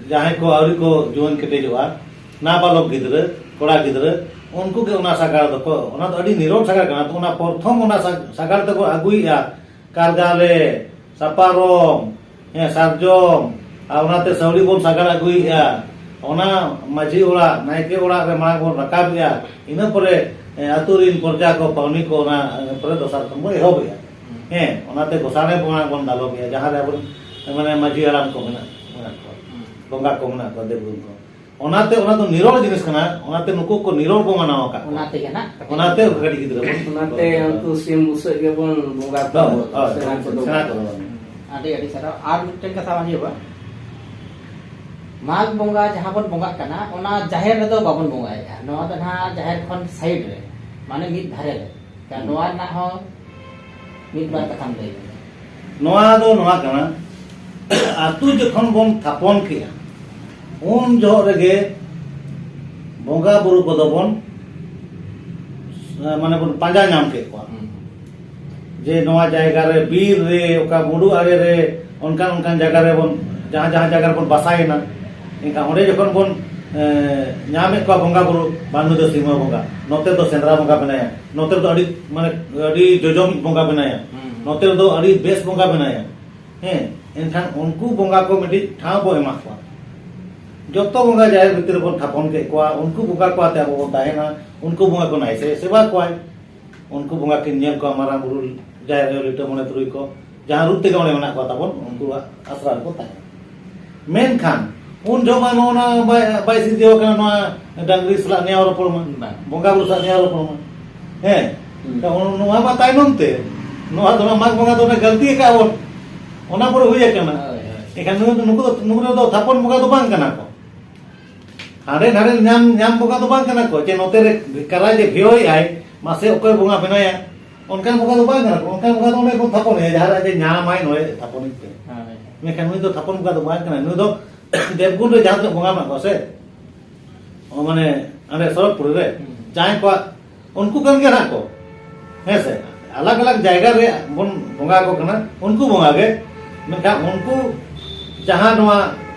ᱡᱟᱦᱟᱸᱭ ᱠᱚ ᱟᱹᱣᱨᱤ ᱠᱚ ᱡᱩᱣᱟᱹᱱ ᱠᱮᱴᱮᱡᱚᱜᱼᱟ, ᱱᱟᱵᱟᱞᱚᱠ ᱜᱤᱫᱽᱨᱟᱹ, ᱠᱚᱲᱟ ᱜᱤᱫᱽᱨᱟᱹ, ᱩᱱᱠᱩ ᱜᱮ ᱚᱱᱟ ᱥᱟᱜᱟᱲ ᱫᱚᱠᱚ, ᱚᱱᱟ ᱫᱚ ᱟᱹᱰᱤ ᱱᱤᱨᱚᱲ ᱥᱟᱜᱟᱲ ᱠᱟᱱᱟ, ᱛᱚ ᱚᱱᱟ ᱯᱨᱚᱛᱷᱚᱢ ᱚᱱᱟ ᱥᱟ-, ᱥᱟᱜᱟᱲ ᱛᱮᱠᱚ ᱟᱹᱜᱩᱭᱮᱫᱼᱟ, ᱠᱟᱨᱜᱟᱞᱮ, ᱥᱟᱯᱟᱨᱚᱢ, ᱦᱮᱸ, ᱥᱟᱨᱡᱚᱢ, ᱟᱨ ᱚᱱᱟᱛᱮ ᱥᱟᱹᱣᱲᱤ ᱵᱚᱱ ᱥᱟᱜᱟᱲ ᱟᱹᱜᱩᱭᱮᱫᱼᱟ, ᱚᱱᱟ ᱢᱟᱹᱡᱷᱤ ᱚᱲᱟᱜ, ᱱᱟᱭᱠᱮ ᱚᱲᱟᱜ ᱨᱮ ᱢᱟᱲᱟᱝ ᱵᱚᱱ ᱨᱟᱠᱟᱵᱮᱜᱼᱟ, ᱤᱱᱟᱹ ᱯᱚᱨᱮ, ᱮ, ᱟᱹᱛᱩ ᱨᱤᱱ ᱯᱨᱚᱡᱟ ᱠᱚ, ᱯᱟᱹᱣᱱᱤ ᱠᱚ, ᱚᱱᱟ, ᱮ, ᱯᱚᱨᱮ ᱫᱚᱥᱟᱨ ᱠᱷᱚᱱ ᱵᱚᱱ ᱮᱦᱚᱵᱮᱜᱼᱟ᱾ ᱦᱮᱸ, ᱚᱱᱟᱛᱮ ᱜᱚᱸᱥᱟᱲᱮ ᱵᱚᱸᱜᱟ ᱵᱚᱱ ᱫᱟᱞᱚᱵᱮᱜᱼᱟ, ᱡᱟᱦᱟᱸ ᱨᱮ ᱟᱵᱚᱨᱮᱱ ᱢᱟᱱᱮ ᱢᱟᱹᱡᱷᱤ ᱦᱟᱲᱟᱢ ᱠᱚ ᱢᱮᱱᱟᱜ, ᱢᱮᱱᱟᱜ ᱠᱚᱣᱟ, ᱦᱩᱸ᱾ ᱵᱚᱸᱜᱟ ᱠᱚ ᱢᱮᱱᱟᱜ ᱠᱚᱣᱟ, ᱫᱮᱵ ᱜᱩᱨᱩ ᱠᱚ᱾ ᱚᱱᱟᱛᱮ ᱚᱱᱟ ᱫᱚ ᱱᱤᱨᱚᱲ ᱡᱤᱱᱤᱥ ᱠᱟᱱᱟ, ᱚᱱᱟᱛᱮ ᱱᱩᱠᱩ ᱠᱚ ᱱᱤᱨᱚᱲ ᱵᱚ ᱢᱟᱱᱟᱣ ᱟᱠᱟᱫ ᱠᱚᱣᱟ᱾ ᱚᱱᱟᱛᱮ ᱜᱮ ᱱᱟᱜ ᱠᱟᱹᱴᱤᱡ ᱚᱱᱟᱛᱮ ᱜᱤᱫᱽᱨᱟᱹ᱾ ᱠᱟᱹᱴᱤᱡ ᱜᱤᱫᱽᱨᱟᱹ ᱵᱚᱱ ᱚᱱᱟᱛᱮ ᱩᱱᱠᱩ ᱥᱤᱢ ᱵᱩᱥᱟᱹᱜ ᱜᱮᱵᱚᱱ ᱵᱚᱸᱜᱟ ᱠᱚᱣᱟ, ᱦᱳᱭ, ᱦᱳᱭ, ᱥᱮᱬᱟ ᱠᱚᱫᱚ ᱥᱮᱬᱟ ᱵᱟᱝ᱾ ᱠᱚᱫᱚ ᱵᱟᱝ᱾ ᱟᱹᱰᱤ ᱟᱹᱰᱤ ᱥᱟᱨᱦᱟᱣ᱾ ᱟᱨ ᱢᱤᱫᱴᱮᱱ ᱠᱟᱛᱷᱟ ᱢᱟᱹᱡᱷᱤ ᱵᱟᱵᱟ, ᱢᱟᱜᱽ ᱵᱚᱸᱜᱟ ᱡᱟᱦᱟᱸ ᱵᱚᱱ ᱵᱚᱸᱜᱟᱜ ᱠᱟᱱᱟ, ᱚᱱᱟ ᱡᱟᱦᱮᱨ ᱨᱮᱫᱚ ᱵᱟᱵᱚᱱ ᱵᱚᱸᱜᱟᱭᱮᱫᱼᱟ, ᱱᱚᱣᱟ ᱫᱚ ᱱᱟᱦᱟᱜ ᱡᱟᱦᱮᱨ ᱠᱷᱚᱱ ᱥᱟᱭᱤᱰ ᱨᱮ, ᱢᱟᱱᱮ ᱢᱤᱫ ᱫᱷᱟᱨᱮ ᱨᱮ᱾ ᱱᱚᱣᱟ ᱨᱮᱱᱟᱜ ᱦᱚᱸ ᱢᱤᱫ ᱵᱟᱨ ᱠᱟᱛᱷᱟᱢ ᱞᱟᱹᱭ ᱞᱮᱠᱷᱟᱱ᱾ ᱱᱚᱣᱟ ᱫᱚ ᱱᱚᱣᱟ ᱠᱟᱱᱟ, ᱟᱹᱛᱩ ᱡᱚᱠᱷᱚᱱ ᱵᱚᱱ ᱛᱷᱟᱯᱚᱱ ᱠᱮᱜᱼᱟ, ᱩᱱ ᱡᱚᱦᱚᱜ ᱨᱮᱜᱮ ᱵᱚᱸᱜᱟ ᱵᱩᱨᱩ ᱠᱚᱫᱚ ᱵᱚᱱ, ᱢᱟᱱᱮ ᱵᱚᱱ ᱯᱟᱸᱡᱟ ᱧᱟᱢ ᱠᱮᱫ ᱠᱚᱣᱟ᱾ ᱦᱩᱸ᱾ ᱡᱮ ᱱᱚᱣᱟ ᱡᱟᱭᱜᱟ ᱨᱮ, ᱵᱤᱨ ᱨᱮ, ᱚᱠᱟ ᱢᱩᱰᱩ ᱟᱲᱮ ᱨᱮ, ᱚᱱᱠᱟᱱ ᱚᱱᱠᱟᱱ ᱡᱟᱭᱜᱟ ᱨᱮᱵᱚᱱ, ᱡᱟᱦᱟᱸ ᱡᱟᱦᱟᱸ ᱡᱟᱭᱜᱟ ᱨᱮᱵᱚᱱ ᱵᱟᱥᱟᱭᱮᱱᱟ, ᱮᱱᱠᱷᱟᱱ ᱚᱸᱰᱮ ᱡᱚᱠᱷᱚᱱ ᱵᱚᱱ, ᱮ, ᱧᱟᱢᱮᱫ ᱠᱚᱣᱟ ᱵᱚᱸᱜᱟ ᱵᱩᱨᱩ, ᱵᱟᱝ, ᱱᱩᱭ ᱫᱚ ᱥᱤᱢᱟᱹ ᱵᱚᱸᱜᱟ, ᱱᱚᱛᱮ ᱫᱚ ᱥᱮᱸᱫᱽᱨᱟ ᱵᱚᱸᱜᱟ ᱢᱮᱱᱟᱭᱟ, ᱱᱚᱛᱮ ᱫᱚ ᱟᱹᱰᱤ, ᱢᱟᱱᱮ, ᱟᱹᱰᱤ ᱡᱚᱡᱚᱢᱤᱡ ᱵᱚᱸᱜᱟ ᱢᱮᱱᱟᱭᱟ, ᱦᱩᱸ, ᱦᱩᱸ᱾ ᱱᱚᱛᱮ ᱨᱮᱫᱚ ᱟᱹᱰᱤ ᱵᱮᱥ ᱵᱚᱸᱜᱟ ᱢᱮᱱᱟᱭᱟ᱾ ᱦᱮᱸ, ᱮᱱᱠᱷᱟᱱ ᱩᱱᱠᱩ ᱵᱚᱸᱜᱟ ᱠᱚ ᱢᱤᱫᱴᱤᱡ ᱴᱷᱟᱶ ᱵᱚ ᱮᱢᱟ ᱠᱚᱣᱟ᱾ ᱡᱚᱛᱚ ᱵᱚᱸᱜᱟ ᱡᱟᱦᱮᱨ ᱵᱷᱤᱛᱤᱨ ᱨᱮᱵᱚᱱ ᱛᱷᱟᱯᱚᱱ ᱠᱮᱫ ᱠᱚᱣᱟ, ᱩᱱᱠᱩ ᱵᱚᱸᱜᱟ ᱠᱚ ᱟᱛᱮ ᱟᱵᱚ ᱵᱚᱱ ᱛᱟᱦᱮᱱᱟ, ᱩᱱᱠᱩ ᱵᱚᱸᱜᱟ ᱠᱚ ᱱᱟᱭ ᱥᱮ ᱥᱮᱵᱟ ᱠᱚᱣᱟᱭ᱾ ᱩᱱᱠᱩ ᱵᱚᱸᱜᱟ ᱠᱤᱱ ᱧᱮᱞ ᱠᱚᱣᱟ, ᱢᱟᱨᱟᱝ ᱵᱩᱨᱩ, ᱡᱟᱦᱮᱨ ᱟᱭᱳ, ᱞᱤᱴᱟᱹ ᱢᱚᱬᱮ ᱛᱩᱨᱩᱭ ᱠᱚ, ᱡᱟᱦᱟᱸ ᱨᱩᱯ ᱛᱮᱜᱮ ᱚᱸᱰᱮ ᱢᱮᱱᱟᱜ ᱠᱚᱣᱟ ᱛᱟᱵᱚᱱ, ᱩᱱᱠᱩᱣᱟᱜ ᱟᱥᱨᱟ ᱨᱮᱠᱚ ᱛᱟᱦᱮᱱᱟ᱾ ᱢᱮᱱᱠᱷᱟᱱ ᱩᱱ ᱡᱚᱦᱚᱜ ᱢᱟ ᱱᱚᱜᱼᱚ ᱱᱚᱣᱟ ᱵᱟᱭ, ᱵᱟᱭ ᱥᱤᱨᱡᱟᱹᱣ ᱟᱠᱟᱱᱟ, ᱱᱚᱣᱟ ᱰᱟᱝᱨᱤ ᱥᱟᱞᱟᱜ ᱱᱮᱭᱟᱣ ᱨᱚᱯᱚᱲ ᱢᱟ, ᱵᱟᱝ᱾ ᱵᱚᱸᱜᱟ ᱵᱩᱨᱩ ᱥᱟᱞᱟᱜ ᱱᱮᱭᱟᱣ ᱨᱚᱯᱚᱲ ᱢᱟ᱾ ᱦᱮᱸ, ᱦᱩᱸ᱾ ᱛᱚ ᱱᱚᱣᱟ ᱢᱟ ᱛᱟᱭᱱᱚᱢ ᱛᱮ, ᱱᱚᱣᱟ ᱫᱚ ᱚᱱᱟ ᱢᱟᱜᱽ ᱵᱚᱸᱜᱟ ᱫᱚ ᱚᱱᱟ ᱜᱟᱹᱞᱛᱤ ᱟᱠᱟᱫ ᱵᱚᱱ, ᱚᱱᱟ ᱯᱚᱨᱮ ᱦᱩᱭ ᱟᱠᱟᱱᱟ᱾ ᱦᱳᱭ, ᱦᱳᱭ᱾ ᱮᱱᱠᱷᱟᱱ ᱱᱩᱠᱩ ᱫᱚ, ᱱᱩᱠᱩ ᱫᱚ ᱛᱷᱟᱯᱚᱱ ᱵᱚᱸᱜᱟ ᱫᱚ ᱵᱟᱝ ᱠᱟᱱᱟ ᱠᱚ᱾ ᱦᱟᱸᱰᱮ ᱱᱟᱰᱮ ᱧᱟᱢ, ᱧᱟᱢ ᱵᱚᱸᱜᱟ ᱫᱚ ᱵᱟᱝ ᱠᱟᱱᱟ ᱠᱚ, ᱡᱮ ᱱᱚᱛᱮ ᱨᱮ ᱠᱟᱨᱟᱭ ᱡᱮ ᱵᱷᱮᱭᱚᱭᱮᱫ ᱟᱭ, ᱢᱟᱥᱮ ᱚᱠᱚᱭ ᱵᱚᱸᱜᱟ ᱵᱮᱱᱟᱭᱟ? ᱚᱱᱠᱟᱱ ᱵᱚᱸᱜᱟ ᱫᱚ ᱵᱟᱝ ᱠᱟᱱᱟ ᱠᱚ᱾ ᱚᱱᱠᱟᱱ ᱵᱚᱸᱜᱟ ᱫᱚ ᱚᱸᱰᱮ ᱵᱚᱱ ᱛᱷᱟᱯᱚᱱᱮᱭᱟ, ᱡᱟᱦᱟᱸ ᱨᱮ ᱟᱡ ᱮ ᱧᱟᱢᱟᱭ, ᱱᱚᱰᱮ ᱛᱷᱟᱯᱚᱱᱤᱡ ᱯᱮ᱾ ᱦᱳᱭ᱾ ᱢᱮᱱᱠᱷᱟᱱ ᱱᱩᱭ ᱫᱚ ᱛᱷᱟᱯᱚᱱ ᱵᱚᱸᱜᱟ ᱫᱚ ᱵᱟᱝ ᱠᱟᱱᱟᱭ, ᱱᱩᱭ ᱫᱚ ᱫᱮᱵᱽᱜᱩᱱ ᱨᱮ ᱡᱟᱦᱟᱸ ᱛᱤᱱᱟᱹᱜ ᱵᱚᱸᱜᱟ ᱢᱮᱱᱟᱜ ᱠᱚᱣᱟ ᱥᱮ, ᱚ, ᱢᱟᱱᱮ ᱦᱟᱸᱰᱮ ᱥᱚᱨᱚᱜᱽᱯᱩᱨᱤ ᱨᱮ ᱦᱩᱸ᱾ ᱡᱟᱦᱟᱸᱭ ᱠᱚᱣᱟᱜ, ᱩᱱᱠᱩ ᱠᱟᱱ ᱜᱮᱭᱟ ᱱᱟᱜ ᱠᱚ, ᱦᱮᱸ ᱥᱮ? ᱟᱞᱟᱜᱽ ᱟᱞᱟᱜᱽ ᱡᱟᱭᱜᱟ ᱨᱮ ᱵᱚᱱ ᱵᱚᱸᱜᱟ ᱟᱠᱚ ᱠᱟᱱᱟ, ᱩᱱᱠᱩ ᱵᱚᱸᱜᱟ ᱜᱮ᱾ ᱢᱮᱱᱠᱷᱟᱱ ᱩᱱᱠᱩ ᱡᱟᱦᱟᱸ ᱱᱚᱣᱟ,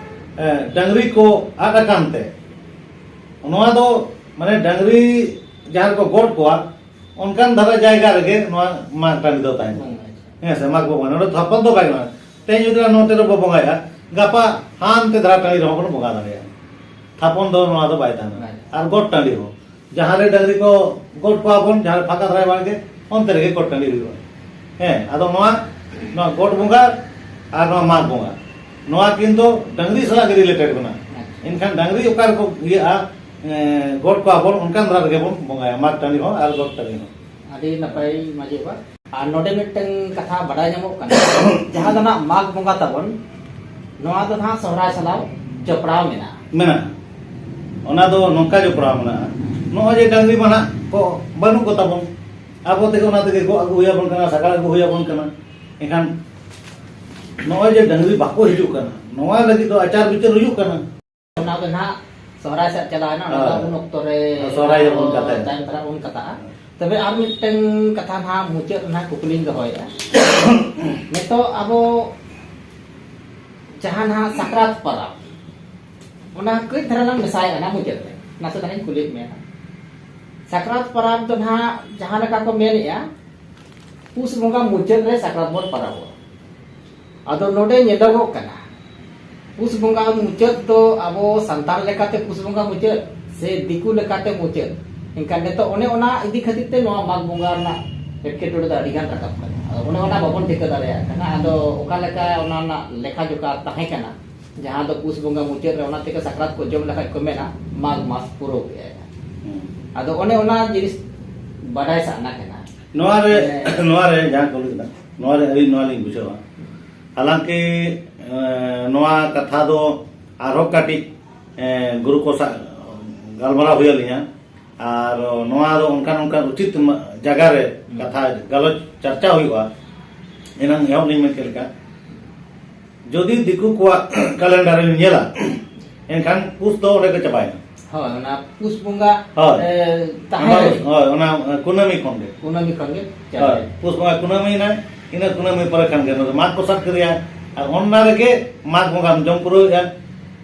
ᱮ, ᱰᱟᱝᱨᱤ ᱠᱚ ᱟᱫ ᱟᱠᱟᱱ ᱛᱮ, ᱱᱚᱣᱟ ᱫᱚ ᱢᱟᱱᱮ ᱰᱟᱝᱨᱤ ᱡᱟᱦᱟᱸ ᱨᱮᱠᱚ ᱜᱚᱫ ᱠᱚᱣᱟ, ᱚᱱᱠᱟᱱ ᱫᱷᱟᱨᱟ ᱡᱟᱭᱜᱟ ᱨᱮᱜᱮ ᱱᱚᱣᱟ ᱢᱟᱜᱽ ᱴᱟᱺᱰᱤ ᱫᱚ ᱛᱟᱦᱮᱱᱟ᱾ ᱦᱩᱸ, ᱟᱪᱪᱷᱟ᱾ ᱦᱮᱸ ᱥᱮ, ᱢᱟᱜᱽ ᱵᱚᱸᱜᱟ ᱱᱚᱰᱮ ᱛᱷᱟᱯᱚᱱ ᱫᱚ ᱵᱟᱭ ᱜᱟᱱᱚᱜᱼᱟ᱾ ᱛᱮᱦᱮᱧ ᱡᱩᱫᱤ ᱱᱚᱛᱮ ᱨᱮᱵᱚ ᱵᱚᱸᱜᱟᱭᱟ, ᱜᱟᱯᱟ ᱦᱟᱱᱛᱮ ᱫᱷᱟᱨᱟ ᱴᱟᱺᱰᱤ ᱨᱮᱦᱚᱸ ᱵᱚᱱ ᱵᱚᱸᱜᱟ ᱫᱟᱲᱮᱭᱟᱜᱼᱟ᱾ ᱛᱷᱟᱯᱚᱱ ᱫᱚ ᱱᱚᱣᱟ ᱫᱚ ᱵᱟᱭ ᱛᱟᱦᱮᱱᱟ᱾ ᱵᱟᱭ ᱛᱟᱦᱮᱱᱟ᱾ ᱟᱨ ᱜᱚᱴ ᱴᱟᱺᱰᱤ ᱦᱚᱸ, ᱡᱟᱦᱟᱸ ᱨᱮ ᱰᱟᱹᱝᱨᱤ ᱠᱚ ᱜᱚᱴ ᱠᱚᱣᱟ ᱵᱚᱱ, ᱡᱟᱦᱟᱸ ᱨᱮ ᱯᱷᱟᱸᱠᱟ ᱫᱷᱟᱨᱟ ᱵᱟᱲᱜᱮ, ᱚᱱᱛᱮ ᱨᱮᱜᱮ ᱜᱚᱴ ᱴᱟᱺᱰᱤ ᱦᱩᱭᱩᱜᱼᱟ᱾ ᱦᱮᱸ, ᱟᱫᱚ ᱱᱚᱣᱟ, ᱱᱚᱣᱟ ᱜᱚᱴ ᱵᱚᱸᱜᱟ ᱟᱨ ᱱᱚᱣᱟ ᱢᱟᱜᱽ ᱵᱚᱸᱜᱟ, ᱱᱚᱣᱟ ᱠᱤᱱ ᱫᱚ ᱰᱟᱹᱝᱨᱤ ᱥᱟᱞᱟᱜ ᱜᱮ ᱨᱤᱞᱮᱴᱮᱰ ᱢᱮᱱᱟᱜᱼᱟ᱾ ᱟᱪᱪᱷᱟ᱾ ᱮᱱᱠᱷᱟᱱ ᱰᱟᱹᱝᱨᱤ ᱚᱠᱟ ᱨᱮᱠᱚ ᱤᱭᱟᱹᱜᱼᱟ, ᱮᱸ, ᱜᱚᱴ ᱠᱚᱣᱟ ᱵᱚᱱ, ᱚᱱᱠᱟᱱ ᱫᱷᱟᱨᱟ ᱨᱮᱜᱮ ᱵᱚᱱ ᱵᱚᱸᱜᱟᱭᱟ, ᱢᱟᱜᱽ ᱴᱟᱺᱰᱤ ᱦᱚᱸ ᱟᱨ ᱜᱚᱴ ᱴᱟᱺᱰᱤ ᱦᱚᱸ᱾ ᱟᱹᱰᱤ ᱱᱟᱯᱟᱭ ᱢᱟᱹᱡᱷᱤ ᱵᱟᱵᱟ᱾ ᱟᱨ ᱱᱚᱰᱮ ᱢᱤᱫᱴᱟᱝ ᱠᱟᱛᱷᱟ ᱵᱟᱰᱟᱭ ᱧᱟᱢᱚᱜ ᱠᱟᱱᱟ, ᱡᱟᱦᱟᱸ ᱫᱚ ᱱᱟᱜ ᱢᱟᱜᱽ ᱵᱚᱸᱜᱟ ᱛᱟᱵᱚᱱ, ᱱᱚᱣᱟ ᱫᱚ ᱱᱟᱜ ᱥᱚᱦᱨᱟᱭ ᱥᱟᱞᱟᱜ ᱡᱚᱯᱲᱟᱣ ᱢᱮᱱᱟᱜᱼᱟ᱾ ᱢᱮᱱᱟᱜᱼᱟ᱾ ᱚᱱᱟ ᱫᱚ ᱱᱚᱝᱠᱟ ᱡᱚᱯᱲᱟᱣ ᱢᱮᱱᱟᱜᱼᱟ, ᱱᱚᱜᱼᱚᱭ ᱡᱮ ᱰᱟᱹᱝᱨᱤ ᱢᱟ ᱱᱟᱜ ᱠᱚ ᱵᱟᱹᱱᱩᱜ ᱠᱚ ᱛᱟᱵᱚᱱ, ᱟᱵᱚ ᱛᱮᱜᱮ ᱚᱱᱟ ᱛᱮᱜᱮ ᱜᱚᱜ ᱟᱹᱜᱩ ᱦᱩᱭ ᱟᱵᱚᱱ ᱠᱟᱱᱟ, ᱥᱟᱜᱟᱲ ᱟᱹᱜᱩ ᱦᱩᱭ ᱟᱵᱚᱱ ᱠᱟᱱᱟ᱾ ᱮᱱᱠᱷᱟᱱ ᱱᱚᱜᱼᱚᱭ ᱡᱮ ᱰᱟᱹᱝᱨᱤ ᱵᱟᱠᱚ ᱦᱤᱡᱩᱜ ᱠᱟᱱᱟ, ᱱᱚᱣᱟ ᱞᱟᱹᱜᱤᱫ ᱫᱚ ᱟᱪᱟᱨ ᱵᱤᱪᱟᱹᱨ ᱦᱩᱭᱩᱜ ᱠᱟᱱᱟ᱾ ᱚᱱᱟ ᱫᱚ ᱱᱟᱦᱟᱜ ᱥᱚᱦᱨᱟᱭ ᱥᱮᱫ ᱪᱟᱞᱟᱣ ᱮᱱᱟ, ᱚᱱᱟ ᱫᱚ ᱦᱳᱭ᱾ ᱩᱱ ᱚᱠᱛᱚ ᱨᱮ ᱥᱚᱦᱨᱟᱭ ᱜᱮᱵᱚᱱ ᱠᱟᱛᱷᱟᱭᱟ᱾ ᱛᱟᱭᱚᱢ ᱫᱟᱨᱟᱢ ᱵᱚᱱ ᱠᱟᱛᱷᱟᱜᱼᱟ᱾ ᱛᱚᱵᱮ ᱟᱨ ᱢᱤᱫᱴᱟᱝ ᱠᱟᱛᱷᱟ ᱱᱟᱦᱟᱜ ᱢᱩᱪᱟᱹᱫ ᱨᱮ ᱱᱟᱦᱟᱜ ᱠᱩᱠᱞᱤᱧ ᱫᱚᱦᱚᱭᱮᱫᱼᱟ᱾ ᱱᱤᱛᱚᱜ ᱟᱵᱚ ᱡᱟᱦᱟᱸ ᱱᱟᱦᱟᱜ ᱥᱟᱠᱨᱟᱛ ᱯᱚᱨᱚᱵᱽ, ᱚᱱᱟ ᱠᱟᱹᱡ ᱫᱷᱟᱨᱟ ᱞᱟᱝ ᱢᱮᱥᱟᱭᱮᱫᱼᱟ ᱱᱟᱦᱟᱜ ᱢᱩᱪᱟᱹᱫ ᱨᱮ, ᱱᱟᱥᱮ ᱫᱷᱟᱨᱟᱧ ᱠᱩᱞᱤᱭᱮᱫ ᱢᱮᱭᱟ᱾ ᱥᱟᱠᱨᱟᱛ ᱯᱚᱨᱚᱵᱽ ᱫᱚ ᱱᱟᱦᱟᱜ ᱡᱟᱦᱟᱸ ᱞᱮᱠᱟ ᱠᱚ ᱢᱮᱱᱮᱫᱼᱟ, ᱯᱩᱥ ᱵᱚᱸᱜᱟ ᱢᱩᱪᱟᱹᱫ ᱨᱮ ᱥᱟᱠᱨᱟᱛ ᱵᱚᱱ ᱯᱟᱨᱟᱵᱚᱜᱼᱟ᱾ ᱟᱫᱚ ᱱᱚᱰᱮ ᱧᱮᱞᱚᱜᱚᱜ ᱠᱟᱱᱟ, ᱯᱩᱥ ᱵᱚᱸᱜᱟ ᱢᱩᱪᱟᱹᱫ ᱫᱚ ᱟᱵᱚ ᱥᱟᱱᱛᱟᱲ ᱞᱮᱠᱟᱛᱮ ᱯᱩᱥ ᱵᱚᱸᱜᱟ ᱢᱩᱪᱟᱹᱫ ᱥᱮ ᱫᱤᱠᱩ ᱞᱮᱠᱟᱛᱮ ᱢᱩᱪᱟᱹᱫ? ᱮᱱᱠᱷᱟᱱ ᱱᱤᱛᱚᱜ ᱚᱱᱮ ᱚᱱᱟ ᱤᱫᱤ ᱠᱷᱟᱹᱛᱤᱨ ᱛᱮ ᱱᱚᱣᱟ ᱢᱟᱜᱽ ᱵᱚᱸᱜᱟ ᱨᱮᱱᱟᱜ ᱮᱴᱠᱮᱴᱚᱬᱮ ᱫᱚ ᱟᱹᱰᱤ ᱜᱟᱱ ᱨᱟᱠᱟᱵ ᱠᱟᱱᱟ᱾ ᱟᱫᱚ ᱚᱱᱮ ᱚᱱᱟ ᱵᱟᱵᱚᱱ ᱴᱷᱤᱠᱟᱹ ᱫᱟᱲᱮᱭᱟᱜ ᱠᱟᱱᱟ᱾ ᱟᱫᱚ ᱚᱠᱟ ᱞᱮᱠᱟ ᱚᱱᱟ ᱨᱮᱱᱟᱜ ᱞᱮᱠᱷᱟ ᱡᱚᱠᱷᱟ ᱛᱟᱦᱮᱸ ᱠᱟᱱᱟ, ᱡᱟᱦᱟᱸ ᱫᱚ ᱯᱩᱥ ᱵᱚᱸᱜᱟ ᱢᱩᱪᱟᱹᱫ ᱨᱮ ᱚᱱᱟ ᱛᱮᱜᱮ ᱥᱟᱠᱨᱟᱛ ᱠᱚ ᱡᱚᱢ ᱞᱮᱠᱷᱟᱡ ᱠᱚ ᱢᱮᱱᱟ ᱢᱟᱜᱽ ᱢᱟᱥ ᱯᱩᱨᱟᱹᱣ ᱠᱮᱜᱼᱟᱭ᱾ ᱦᱩᱸ᱾ ᱟᱫᱚ ᱚᱱᱮ ᱚᱱᱟ ᱡᱤᱱᱤᱥ ᱵᱟᱰᱟᱭ ᱥᱟᱱᱟ ᱠᱟᱱᱟ᱾ ᱱᱚᱣᱟ ᱨᱮ, ᱦᱮᱸ᱾ ᱱᱚᱣᱟ ᱨᱮ ᱡᱟᱦᱟᱸ ᱠᱚ ᱞᱟᱹᱭ ᱠᱮᱫᱟ, ᱱᱚᱣᱟ ᱨᱮ ᱟᱹᱞᱤᱧ ᱱᱚᱣᱟ ᱞᱤᱧ ᱵᱩᱡᱷᱟᱹᱣᱟ᱾ ᱦᱟᱞᱟᱝᱠᱤ, ᱮ, ᱱᱚᱣᱟ ᱠᱟᱛᱷᱟ ᱫᱚ ᱟᱨᱦᱚᱸ ᱠᱟᱹᱴᱤᱡ, ᱮ, ᱜᱩᱨᱩ ᱠᱚ ᱥᱟᱶ ᱜᱟᱞᱢᱟᱨᱟᱣ ᱦᱩᱭ ᱟᱹᱞᱤᱧᱟ᱾ ᱟᱨ ᱱᱚᱣᱟ ᱫᱚ ᱚᱱᱠᱟᱱ, ᱚᱱᱠᱟᱱ ᱩᱪᱤᱛ ᱢᱟ-, ᱡᱟᱭᱜᱟ ᱨᱮ ᱦᱩᱸ᱾ ᱠᱟᱛᱷᱟ ᱜᱟᱞᱚᱪ ᱪᱟᱨᱪᱟ ᱦᱩᱭᱩᱜᱼᱟ᱾ ᱮᱱᱟᱝ ᱮᱦᱚᱵ ᱞᱤᱧ ᱢᱮᱱ ᱠᱮᱫ ᱞᱮᱠᱟ, ᱡᱩᱫᱤ ᱫᱤᱠᱩ ᱠᱚᱣᱟᱜ calendar ᱮᱢ ᱧᱮᱞᱟ, ᱮᱱᱠᱷᱟᱱ ᱯᱩᱥ ᱫᱚ ᱚᱸᱰᱮ ᱜᱮ ᱪᱟᱵᱟᱭᱮᱱᱟ᱾ ᱦᱳᱭ, ᱚᱱᱟ ᱯᱩᱥ ᱵᱚᱸᱜᱟ, ᱦᱳᱭ᱾ ᱮ, ᱛᱟᱦᱮᱸ ᱟᱢᱵᱟᱵᱟᱹᱥ-, ᱨᱮ᱾ ᱦᱳᱭ, ᱚᱱᱟ ᱠᱩᱱᱟᱹᱢᱤ ᱠᱷᱚᱱ ᱜᱮ᱾ ᱠᱩᱱᱟᱹᱢᱤ ᱠᱷᱚᱱ ᱜᱮ ᱦᱳᱭ, ᱪᱟᱵᱟᱭᱮᱱᱟ᱾ ᱯᱩᱥ ᱵᱚᱸᱜᱟ ᱠᱩᱱᱟᱹᱢᱤᱭᱮᱱᱟ, ᱤᱱᱟᱹ ᱠᱩᱱᱟᱹᱢᱤ ᱯᱚᱨᱮ ᱠᱷᱟᱱ ᱜᱮ ᱱᱚᱰᱮ ᱢᱟᱜᱽ ᱠᱚ ᱥᱟᱵ ᱠᱮᱫᱮᱭᱟ, ᱟᱨ ᱚᱱᱟ ᱨᱮᱜᱮ ᱢᱟᱜᱽ ᱵᱚᱸᱜᱟᱢ ᱡᱚᱢ ᱯᱩᱨᱟᱹᱣᱮᱫᱼᱟ,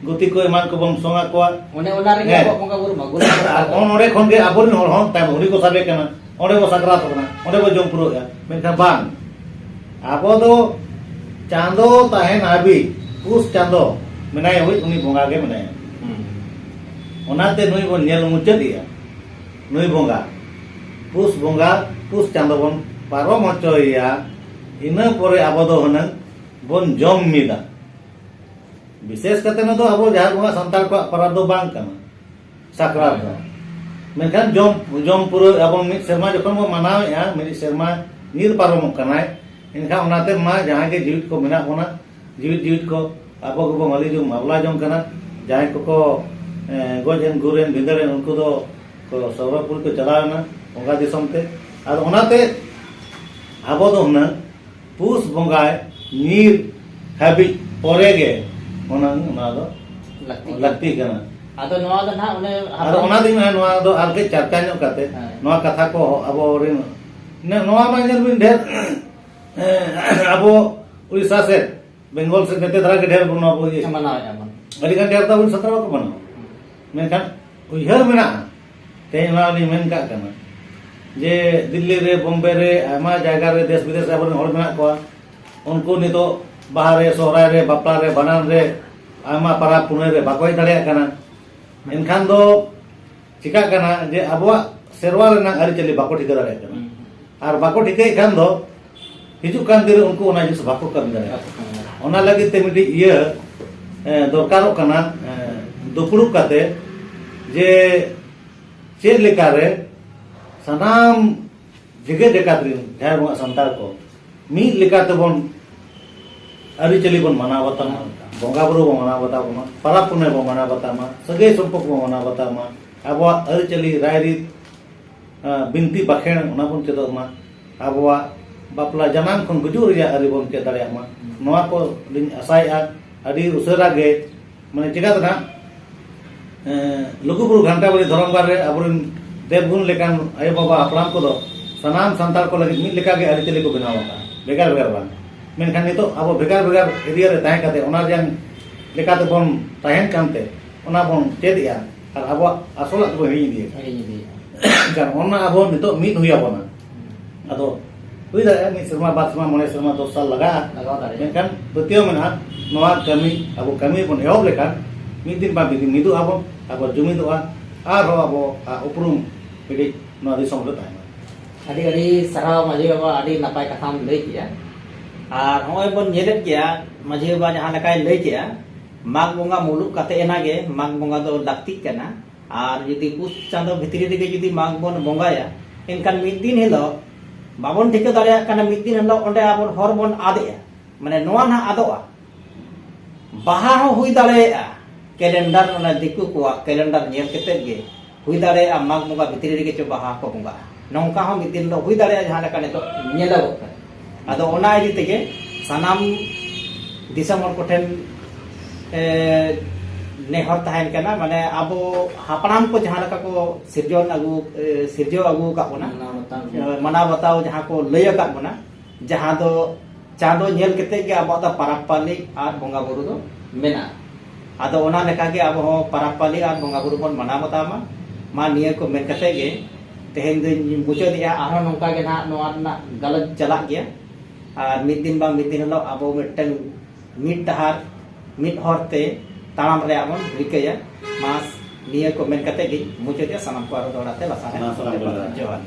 ᱜᱩᱛᱤ ᱠᱚ ᱮᱢᱟᱱ ᱠᱚᱵᱚᱱ ᱥᱚᱝ ᱟᱠᱚᱣᱟ᱾ ᱚᱱᱮ ᱚᱱᱟ ᱨᱮᱜᱮ ᱦᱮᱸ᱾ ᱟᱵᱚᱣᱟᱜ ᱵᱚᱸᱜᱟ ᱵᱩᱨᱩ ᱢᱟ, ᱜᱩᱨᱩ ᱵᱚᱸᱜᱟ ᱟᱨ ᱠᱚ᱾ ᱚᱱ-, ᱚᱸᱰᱮ ᱠᱷᱚᱱ ᱜᱮ ᱟᱵᱚᱨᱮᱱ ᱦᱚᱲ ᱦᱚᱸ ᱛᱟᱭᱚᱢ ᱦᱩᱲᱤ ᱠᱚ ᱥᱟᱵᱮ ᱠᱟᱱᱟ᱾ ᱚᱸᱰᱮ ᱵᱚ ᱥᱟᱠᱨᱟᱛᱚᱜ ᱠᱟᱱᱟ, ᱚᱸᱰᱮ ᱵᱚ ᱡᱚᱢ ᱯᱩᱨᱟᱹᱣᱮᱫᱼᱟ᱾ ᱢᱮᱱᱠᱷᱟᱱ ᱵᱟᱝ, ᱟᱵᱚ ᱫᱚ ᱪᱟᱸᱫᱚ ᱛᱟᱦᱮᱱ ᱦᱟᱹᱵᱤᱡ, ᱯᱩᱥ ᱪᱟᱸᱫᱚ ᱢᱮᱱᱟᱭ ᱦᱟᱹᱵᱤᱡ ᱩᱱᱤ ᱵᱚᱸᱜᱟ ᱜᱮ ᱢᱮᱱᱟᱭᱟ᱾ ᱦᱩᱸ᱾ ᱚᱱᱟᱛᱮ ᱱᱩᱭ ᱵᱚᱱ ᱧᱮᱞ ᱢᱩᱪᱟᱹᱫ ᱮᱭᱟ, ᱱᱩᱭ ᱵᱚᱸᱜᱟ᱾ ᱯᱩᱥ ᱵᱚᱸᱜᱟ, ᱯᱩᱥ ᱪᱟᱸᱫᱚ ᱵᱚᱱ ᱯᱟᱨᱚᱢ ᱦᱚᱪᱚᱭᱮᱭᱟ, ᱤᱱᱟᱹ ᱯᱚᱨᱮ ᱟᱵᱚ ᱫᱚ ᱦᱩᱱᱟᱹᱝ ᱵᱚᱱ ᱡᱚᱢ ᱢᱤᱫᱟ᱾ ᱵᱤᱥᱮᱥ ᱠᱟᱛᱮ ᱱᱚᱣᱟ ᱫᱚ ᱟᱵᱚ ᱡᱟᱦᱮᱨ ᱵᱚᱸᱜᱟ ᱥᱟᱱᱛᱟᱲ ᱠᱚᱣᱟᱜ ᱯᱚᱨᱚᱵᱽ ᱫᱚ ᱵᱟᱝ ᱠᱟᱱᱟ, ᱥᱟᱠᱨᱟᱛ ᱫᱚ᱾ ᱢᱮᱱᱠᱷᱟᱱ ᱡᱚᱢ, ᱡᱚᱢ ᱯᱩᱨᱟᱹᱣ ᱟᱵᱚ ᱢᱤᱫ ᱥᱮᱨᱢᱟ ᱡᱚᱠᱷᱚᱱ ᱵᱚᱱ ᱢᱟᱱᱟᱣᱮᱫᱼᱟ, ᱢᱤᱫ ᱥᱮᱨᱢᱟ ᱧᱤᱨ ᱯᱟᱨᱚᱢᱚᱜ ᱠᱟᱱᱟᱭ, ᱮᱱᱠᱷᱟᱱ ᱚᱱᱟᱛᱮ ᱢᱟ ᱡᱟᱦᱟᱸᱭ ᱜᱮ ᱡᱤᱣᱤᱫ ᱠᱚ ᱢᱮᱱᱟᱜ ᱵᱚᱱᱟ, ᱡᱤᱣᱤᱫ ᱡᱤᱣᱤᱫ ᱠᱚ ᱟᱵᱚ ᱜᱮᱵᱚ ᱢᱟᱹᱞᱤ ᱡᱚᱝ, ᱢᱟᱵᱽᱞᱟ ᱡᱚᱝ ᱠᱟᱱᱟ᱾ ᱡᱟᱦᱟᱸᱭ ᱠᱚᱠᱚ, ᱮᱸ, ᱜᱚᱡ ᱮᱱ, ᱜᱩᱨ ᱮᱱ, ᱵᱷᱤᱸᱫᱟᱹᱲ ᱮᱱ, ᱩᱱᱠᱩ ᱫᱚ ᱠᱚ ᱥᱚᱨᱜᱚᱯᱩᱨᱤ ᱠᱚ ᱪᱟᱞᱟᱣ ᱮᱱᱟ ᱵᱚᱸᱜᱟ ᱫᱤᱥᱚᱢ ᱛᱮ᱾ ᱟᱫᱚ ᱚᱱᱟᱛᱮ ᱟᱵᱚ ᱫᱚ ᱦᱩᱱᱟᱹᱝ ᱯᱩᱥ ᱵᱚᱸᱜᱟᱭ ᱧᱤᱨ ᱦᱟᱹᱵᱤᱡ ᱯᱚᱨᱮ ᱜᱮ ᱦᱩᱱᱟᱹᱝ ᱚᱱᱟ ᱫᱚ ᱞᱟᱹᱠᱛᱤ ᱠᱟᱱᱟ᱾ ᱞᱟᱹᱠᱛᱤ ᱠᱟᱱᱟ᱾ ᱟᱫᱚ ᱱᱚᱣᱟ ᱫᱚ ᱱᱟᱦᱟᱜ ᱚᱱᱮ ᱟᱫᱚ ᱦᱟᱯᱲᱟᱢ ᱚᱱᱟ ᱫᱚᱧ ᱢᱮᱱᱟ, ᱱᱚᱣᱟ ᱫᱚ ᱟᱨ ᱠᱟᱹᱡ ᱪᱟᱨᱪᱟ ᱧᱚᱜ ᱠᱟᱛᱮ ᱦᱮᱸ᱾ ᱱᱚᱣᱟ ᱠᱟᱛᱷᱟ ᱠᱚ ᱟᱵᱚ ᱨᱮᱱ, ᱱᱮ-, ᱱᱚᱣᱟ ᱢᱟ ᱧᱮᱞ ᱵᱤᱱ ᱰᱷᱮᱨ, ᱮᱸ, ᱟᱵᱚ ᱩᱲᱤᱥᱥᱟ ᱥᱮᱫ, ᱵᱮᱝᱜᱚᱞ ᱥᱮᱫ ᱱᱚᱛᱮ ᱫᱷᱟᱨᱟ ᱜᱮ ᱰᱷᱮᱨ ᱵᱚᱱ ᱱᱚᱣᱟ ᱵᱚ ᱤᱭᱟᱹ᱾ ᱢᱟᱱᱟᱣᱮᱫᱼᱟ ᱵᱚᱱ᱾ ᱟᱹᱰᱤ ᱜᱟᱱ ᱰᱷᱮᱨ ᱫᱚ ᱟᱵᱚ ᱥᱟᱱᱛᱟᱲ ᱵᱟᱠᱚ ᱢᱟᱱᱟᱣᱟ᱾ ᱦᱩᱸ᱾ ᱢᱮᱱᱠᱷᱟᱱ ᱩᱭᱦᱟᱹᱨ ᱢᱮᱱᱟᱜᱼᱟ, ᱛᱮᱦᱮᱧ ᱚᱱᱟ ᱞᱤᱧ ᱢᱮᱱ ᱠᱟᱜ ᱠᱟᱱᱟ, ᱡᱮ ᱫᱤᱞᱞᱤ ᱨᱮ, ᱵᱚᱢᱵᱮ ᱨᱮ, ᱟᱭᱢᱟ ᱡᱟᱭᱜᱟ ᱨᱮ, ᱫᱮᱥ ᱵᱤᱫᱮᱥ ᱨᱮ ᱟᱵᱚᱨᱮᱱ ᱦᱚᱲ ᱢᱮᱱᱟᱜ ᱠᱚᱣᱟ᱾ ᱩᱱᱠᱩ ᱱᱤᱛᱚᱜ ᱵᱟᱦᱟ ᱨᱮ, ᱥᱚᱦᱨᱟᱭ ᱨᱮ, ᱵᱟᱯᱞᱟ ᱨᱮ, ᱵᱷᱟᱸᱰᱟᱱ ᱨᱮ, ᱟᱭᱢᱟ ᱯᱟᱨᱟᱵᱽ ᱯᱩᱱᱟᱹᱭ ᱨᱮ ᱵᱟᱠᱚ ᱦᱮᱡ ᱫᱟᱲᱮᱭᱟᱜ ᱠᱟᱱᱟ᱾ ᱮᱱᱠᱷᱟᱱ ᱫᱚ ᱪᱤᱠᱟᱜ ᱠᱟᱱᱟ ᱡᱮ ᱟᱵᱚᱣᱟᱜ ᱥᱮᱨᱣᱟ ᱨᱮᱱᱟᱜ ᱟᱹᱨᱤᱪᱟᱹᱞᱤ ᱵᱟᱠᱚ ᱴᱷᱤᱠᱟᱹ ᱫᱟᱲᱮᱭᱟᱜ ᱠᱟᱱᱟ᱾ ᱦᱩᱸ᱾ ᱟᱨ ᱵᱟᱠᱚ ᱴᱷᱤᱠᱟᱹᱭᱮᱫ ᱠᱷᱟᱱ ᱫᱚ ᱦᱤᱡᱩᱜ ᱠᱟᱱ ᱫᱤᱱ ᱨᱮ ᱩᱱᱠᱩ ᱚᱱᱟ ᱡᱤᱱᱤᱥ ᱵᱟᱠᱚ ᱠᱟᱹᱢᱤ ᱫᱟᱲᱮᱭᱟᱜᱼᱟ᱾ ᱵᱟᱠᱚ ᱠᱟᱹᱢᱤ ᱫᱟᱲᱮᱭᱟᱜᱼᱟ᱾ ᱚᱱᱟ ᱞᱟᱹᱜᱤᱫ ᱛᱮ ᱢᱤᱫᱴᱤᱡ ᱤᱭᱟᱹ, ᱮ, ᱫᱚᱨᱠᱟᱨᱚᱜ ᱠᱟᱱᱟ, ᱮ, ᱫᱩᱯᱲᱩᱵ ᱠᱟᱛᱮ ᱡᱮ ᱪᱮᱫ ᱞᱮᱠᱟᱨᱮ ᱥᱟᱱᱟᱢ ᱡᱮᱜᱮᱛ ᱡᱟᱠᱟᱛ ᱨᱮᱱ ᱡᱟᱦᱟᱸᱭ ᱵᱚᱱ ᱥᱟᱱᱛᱟᱲ ᱠᱚ ᱢᱤᱫ ᱞᱮᱠᱟ ᱛᱮᱵᱚᱱ ᱟᱹᱨᱤᱪᱟᱹᱞᱤ ᱵᱚᱱ ᱢᱟᱱᱟᱣ ᱵᱟᱛᱟᱣ ᱢᱟ, ᱵᱚᱸᱜᱟ ᱵᱩᱨᱩ ᱵᱚᱱ ᱢᱟᱱᱟᱣ ᱵᱟᱛᱟᱣ ᱢᱟ, ᱯᱟᱨᱟᱵᱽ ᱯᱩᱱᱟᱹᱭ ᱵᱚᱱ ᱢᱟᱱᱟᱣ ᱵᱟᱛᱟᱣ ᱢᱟ, ᱥᱟᱹᱜᱟᱹᱭ ᱥᱚᱢᱯᱚᱨᱠ ᱵᱚᱱ ᱢᱟᱱᱟᱣ ᱵᱟᱛᱟᱣ ᱢᱟ, ᱟᱵᱚᱣᱟᱜ ᱟᱹᱨᱤᱪᱟᱹᱞᱤ, ᱨᱟᱭᱨᱤᱛ, ᱟᱸ, ᱵᱤᱱᱛᱤ ᱵᱟᱠᱷᱮᱬ, ᱚᱱᱟ ᱵᱚᱱ ᱪᱮᱫᱚᱜ ᱢᱟ᱾ ᱟᱵᱚᱣᱟᱜ ᱵᱟᱯᱞᱟ, ᱡᱟᱱᱟᱢ ᱠᱷᱚᱱ ᱜᱩᱡᱩᱜ ᱨᱮᱭᱟᱜ ᱟᱹᱨᱤ ᱵᱚᱱ ᱪᱮᱫ ᱫᱟᱲᱮᱭᱟᱜ ᱢᱟ᱾ ᱦᱩᱸ᱾ ᱱᱚᱣᱟ ᱠᱚ ᱞᱤᱧ ᱟᱥᱟᱭᱮᱫᱼᱟ, ᱟᱹᱰᱤ ᱩᱥᱟᱹᱨᱟ ᱜᱮ, ᱢᱟᱱᱮ, ᱪᱮᱠᱟᱛᱮ ᱱᱟᱜ, ᱮᱸ, ᱞᱩᱜᱩᱵᱩᱨᱩ ᱜᱷᱟᱱᱴᱟ ᱵᱟᱲᱮ ᱫᱷᱚᱨᱚᱢ ᱜᱟᱲ ᱨᱮ ᱟᱵᱚᱨᱮᱱ ᱫᱮᱵ ᱜᱩᱱ ᱞᱮᱠᱟᱱ ᱟᱭᱳᱼᱵᱟᱵᱟ ᱦᱟᱯᱲᱟᱢ ᱠᱚᱫᱚ ᱥᱟᱱᱟᱢ ᱥᱟᱱᱛᱟᱲ ᱠᱚ ᱞᱟᱹᱜᱤᱫ ᱢᱤᱫ ᱞᱮᱠᱟᱜᱮ ᱟᱹᱨᱤᱪᱟᱹᱞᱤ ᱠᱚ ᱵᱮᱱᱟᱣ ᱟᱠᱟᱫᱼᱟ, ᱵᱷᱮᱜᱟᱨ ᱵᱷᱮᱜᱟᱨ ᱵᱟᱝ᱾ ᱢᱮᱱᱠᱷᱟᱱ ᱱᱤᱛᱚᱜ ᱟᱵᱚ ᱵᱷᱮᱜᱟᱨ ᱵᱷᱮᱜᱟᱨ ᱮᱨᱤᱭᱟ ᱨᱮ ᱛᱟᱦᱮᱸ ᱠᱟᱛᱮ ᱚᱱᱟ ᱨᱮᱭᱟᱝ ᱞᱮᱠᱟᱛᱮ ᱵᱚᱱ ᱛᱟᱦᱮᱱ ᱠᱟᱱᱛᱮ ᱚᱱᱟ ᱵᱚᱱ ᱪᱮᱫ ᱮᱫᱼᱟ ᱟᱨ ᱟᱵᱚᱣᱟᱜ ᱟᱥᱚᱞᱟᱜ ᱫᱚᱵᱚᱱ ᱦᱤᱲᱤᱧ ᱤᱫᱤᱭᱮᱫᱼᱟ᱾ ᱦᱤᱲᱤᱧ ᱤᱫᱤᱭᱮᱫᱼᱟ᱾ ᱠᱟᱨᱚᱱ ᱚᱱᱟ ᱟᱵᱚ ᱱᱤᱛᱚᱜ ᱢᱤᱫ ᱦᱩᱭ ᱟᱵᱚᱱᱟ᱾ ᱦᱩᱸ᱾ ᱟᱫᱚ ᱦᱩᱭ ᱫᱟᱲᱮᱭᱟᱜᱼᱟ ᱢᱤᱫ ᱥᱮᱨᱢᱟ, ᱵᱟᱨ ᱥᱮᱨᱢᱟ, ᱢᱚᱬᱮ ᱥᱮᱨᱢᱟ, ᱫᱚᱥ ᱥᱟᱞ ᱞᱟᱜᱟᱜᱼᱟ᱾ ᱞᱟᱜᱟᱣ ᱫᱟᱲᱮᱭᱟᱜᱼᱟ᱾ ᱢᱮᱱᱠᱷᱟᱱ ᱯᱟᱹᱛᱭᱟᱹᱣ ᱢᱮᱱᱟᱜᱼᱟ, ᱱᱚᱣᱟ ᱠᱟᱹᱢᱤ, ᱟᱵᱚ ᱠᱟᱹᱢᱤ ᱵᱚᱱ ᱮᱦᱚᱵ ᱞᱮᱠᱷᱟᱱ ᱢᱤᱫ ᱫᱤᱱ ᱵᱟᱝ ᱢᱤᱫ ᱫᱤᱱ ᱢᱤᱫᱚᱜ ᱟᱵᱚᱱ, ᱟᱵᱚ ᱡᱩᱢᱤᱫᱚᱜᱼᱟ, ᱟᱨᱦᱚᱸ ᱟᱵᱚ, ᱟ, ᱩᱯᱨᱩᱢ ᱢᱤᱫᱴᱤᱡ ᱱᱚᱣᱟ ᱫᱤᱥᱚᱢ ᱨᱮ ᱛᱟᱦᱮᱱᱟ᱾ ᱟᱹᱰᱤ ᱟᱹᱰᱤ ᱥᱟᱨᱦᱟᱣ ᱢᱟᱹᱡᱷᱤ ᱵᱟᱵᱟ, ᱟᱹᱰᱤ ᱱᱟᱯᱟᱭ ᱠᱟᱛᱷᱟᱢ ᱞᱟᱹᱭ ᱠᱮᱜᱼᱟ᱾ ᱟᱨ ᱱᱚᱜᱼᱚᱭ ᱵᱚᱱ ᱧᱮᱞᱮᱫ ᱜᱮᱭᱟ, ᱢᱟᱹᱡᱷᱤ ᱵᱟᱵᱟ ᱡᱟᱦᱟᱸ ᱞᱮᱠᱟᱭ ᱞᱟᱹᱭ ᱠᱮᱜᱼᱟ, ᱢᱟᱜᱽ ᱵᱚᱸᱜᱟ ᱢᱩᱞᱩᱜ ᱠᱟᱛᱮ ᱮᱱᱟᱜᱮ ᱢᱟᱜᱽ ᱵᱚᱸᱜᱟ ᱫᱚ ᱞᱟᱹᱠᱛᱤᱜ ᱠᱟᱱᱟ᱾ ᱟᱨ ᱡᱩᱫᱤ ᱯᱩᱥ ᱪᱟᱸᱫᱚ ᱵᱷᱤᱛᱨᱤ ᱨᱮᱜᱮ ᱡᱩᱫᱤ ᱢᱟᱜᱽ ᱵᱚᱱ ᱵᱚᱸᱜᱟᱭᱟ, ᱮᱱᱠᱷᱟᱱ ᱢᱤᱫ ᱫᱤᱱ ᱦᱤᱞᱳᱜ ᱵᱟᱵᱚᱱ ᱴᱷᱤᱠᱟᱹ ᱫᱟᱲᱮᱭᱟᱜ ᱠᱟᱱᱟ, ᱢᱤᱫ ᱫᱤᱱ ᱦᱤᱞᱳᱜ ᱚᱸᱰᱮ ᱟᱵᱚ ᱦᱚᱨ ᱵᱚᱱ ᱟᱫᱮᱜᱼᱟ, ᱢᱟᱱᱮ ᱱᱚᱣᱟ ᱱᱟᱦᱟᱜ ᱟᱫᱚᱜᱼᱟ᱾ ᱵᱟᱦᱟ ᱦᱚᱸ ᱦᱩᱭ ᱫᱟᱲᱮᱭᱟᱜᱼᱟ, ᱠᱮᱞᱮᱱᱰᱟᱨ, ᱚᱱᱟ ᱫᱤᱠᱩ ᱠᱚᱣᱟᱜ ᱠᱮᱞᱮᱱᱰᱟᱨ ᱧᱮᱞ ᱠᱟᱛᱮᱫ ᱜᱮ ᱦᱩᱭ ᱫᱟᱲᱮᱭᱟᱜᱼᱟ ᱢᱟᱜᱽ ᱵᱚᱸᱜᱟ ᱵᱷᱤᱛᱨᱤ ᱨᱮᱜᱮ ᱪᱚ ᱵᱟᱦᱟ ᱠᱚ ᱵᱚᱸᱜᱟᱜᱼᱟ, ᱱᱚᱝᱠᱟ ᱦᱚᱸ ᱢᱤᱫ ᱫᱤᱱ ᱫᱚ ᱦᱩᱭ ᱫᱟᱲᱮᱭᱟᱜᱼᱟ, ᱡᱟᱦᱟᱸ ᱞᱮᱠᱟ ᱱᱤᱛᱚᱜ ᱧᱮᱞᱚᱜᱚᱜ ᱠᱟᱱᱟ᱾ ᱟᱫᱚ ᱚᱱᱟ ᱤᱫᱤ ᱛᱮᱜᱮ ᱥᱟᱱᱟᱢ ᱫᱤᱥᱚᱢ ᱦᱚᱲ ᱠᱚᱴᱷᱮᱱ, ᱮ, ᱱᱮᱦᱚᱨ ᱛᱟᱦᱮᱱ ᱠᱟᱱᱟ, ᱢᱟᱱᱮ ᱟᱵᱚ ᱦᱟᱯᱲᱟᱢ ᱠᱚ ᱡᱟᱦᱟᱸ ᱞᱮᱠᱟ ᱠᱚ ᱥᱤᱨᱡᱚᱱ ᱟᱹᱜᱩ, ᱮ, ᱥᱤᱨᱡᱟᱹᱣ ᱟᱹᱜᱩ ᱟᱠᱟᱫ ᱵᱚᱱᱟ, ᱢᱟᱱᱟᱣ ᱵᱟᱛᱟᱣ ᱜᱮ᱾ ᱮ, ᱢᱟᱱᱟᱣ ᱵᱟᱛᱟᱣ ᱡᱟᱦᱟᱸ ᱠᱚ ᱞᱟᱹᱭ ᱟᱠᱟᱫ ᱵᱚᱱᱟ, ᱡᱟᱦᱟᱸ ᱫᱚ ᱪᱟᱸᱫᱚ ᱧᱮᱞ ᱠᱟᱛᱮ ᱜᱮ ᱟᱵᱚᱣᱟᱜ ᱫᱚ ᱯᱟᱨᱟᱵᱽ ᱯᱟᱹᱞᱤ ᱟᱨ ᱵᱚᱸᱜᱟ ᱵᱩᱨᱩ ᱫᱚ ᱢᱮᱱᱟᱜᱼᱟ᱾ ᱟᱫᱚ ᱚᱱᱟ ᱞᱮᱠᱟ ᱜᱮ ᱟᱵᱚ ᱦᱚᱸ ᱯᱟᱨᱟᱵᱽ ᱯᱟᱹᱞᱤ ᱟᱨ ᱵᱚᱸᱜᱟ ᱵᱩᱨᱩ ᱵᱚᱱ ᱢᱟᱱᱟᱣ ᱵᱟᱛᱟᱣ ᱢᱟ᱾ ᱢᱟ ᱱᱤᱭᱟᱹ ᱠᱚ ᱢᱮᱱ ᱠᱟᱛᱮ ᱜᱮ ᱛᱮᱦᱮᱧ ᱫᱚᱧ ᱢᱩᱪᱟᱹᱫᱮᱜᱼᱟ᱾ ᱟᱨᱦᱚᱸ ᱱᱚᱝᱠᱟ ᱜᱮ ᱱᱟᱦᱟᱜ ᱱᱚᱣᱟ ᱨᱮᱱᱟᱜ ᱜᱟᱞᱚᱪ ᱪᱟᱞᱟᱜ ᱜᱮᱭᱟ᱾ ᱟᱨ ᱢᱤᱫ ᱫᱤᱱ ᱵᱟᱝ ᱢᱤᱫ ᱫᱤᱱ ᱦᱤᱞᱳᱜ ᱟᱵᱚ ᱢᱤᱫᱴᱟᱝ ᱢᱤᱫ ᱰᱟᱦᱟᱨ, ᱢᱤᱫ ᱦᱚᱨ ᱛᱮ ᱛᱟᱲᱟᱢ ᱨᱮᱭᱟᱜ ᱵᱚᱱ ᱨᱤᱠᱟᱹᱭᱟ᱾ ᱢᱟ ᱱᱤᱭᱟᱹ ᱠᱚ ᱢᱮᱱ ᱠᱟᱛᱮ ᱜᱮᱧ ᱢᱩᱪᱟᱹᱫᱮᱜᱼᱟ᱾ ᱥᱟᱱᱟᱢ ᱠᱚ ᱟᱨᱚ ᱫᱚᱦᱲᱟ ᱛᱮ ᱞᱟᱥᱟᱲᱦᱮᱫ ᱢᱟ ᱥᱟᱱᱟᱢ ᱠᱚ ᱡᱚᱦᱟᱨ᱾ ᱡᱚᱦᱟᱨ᱾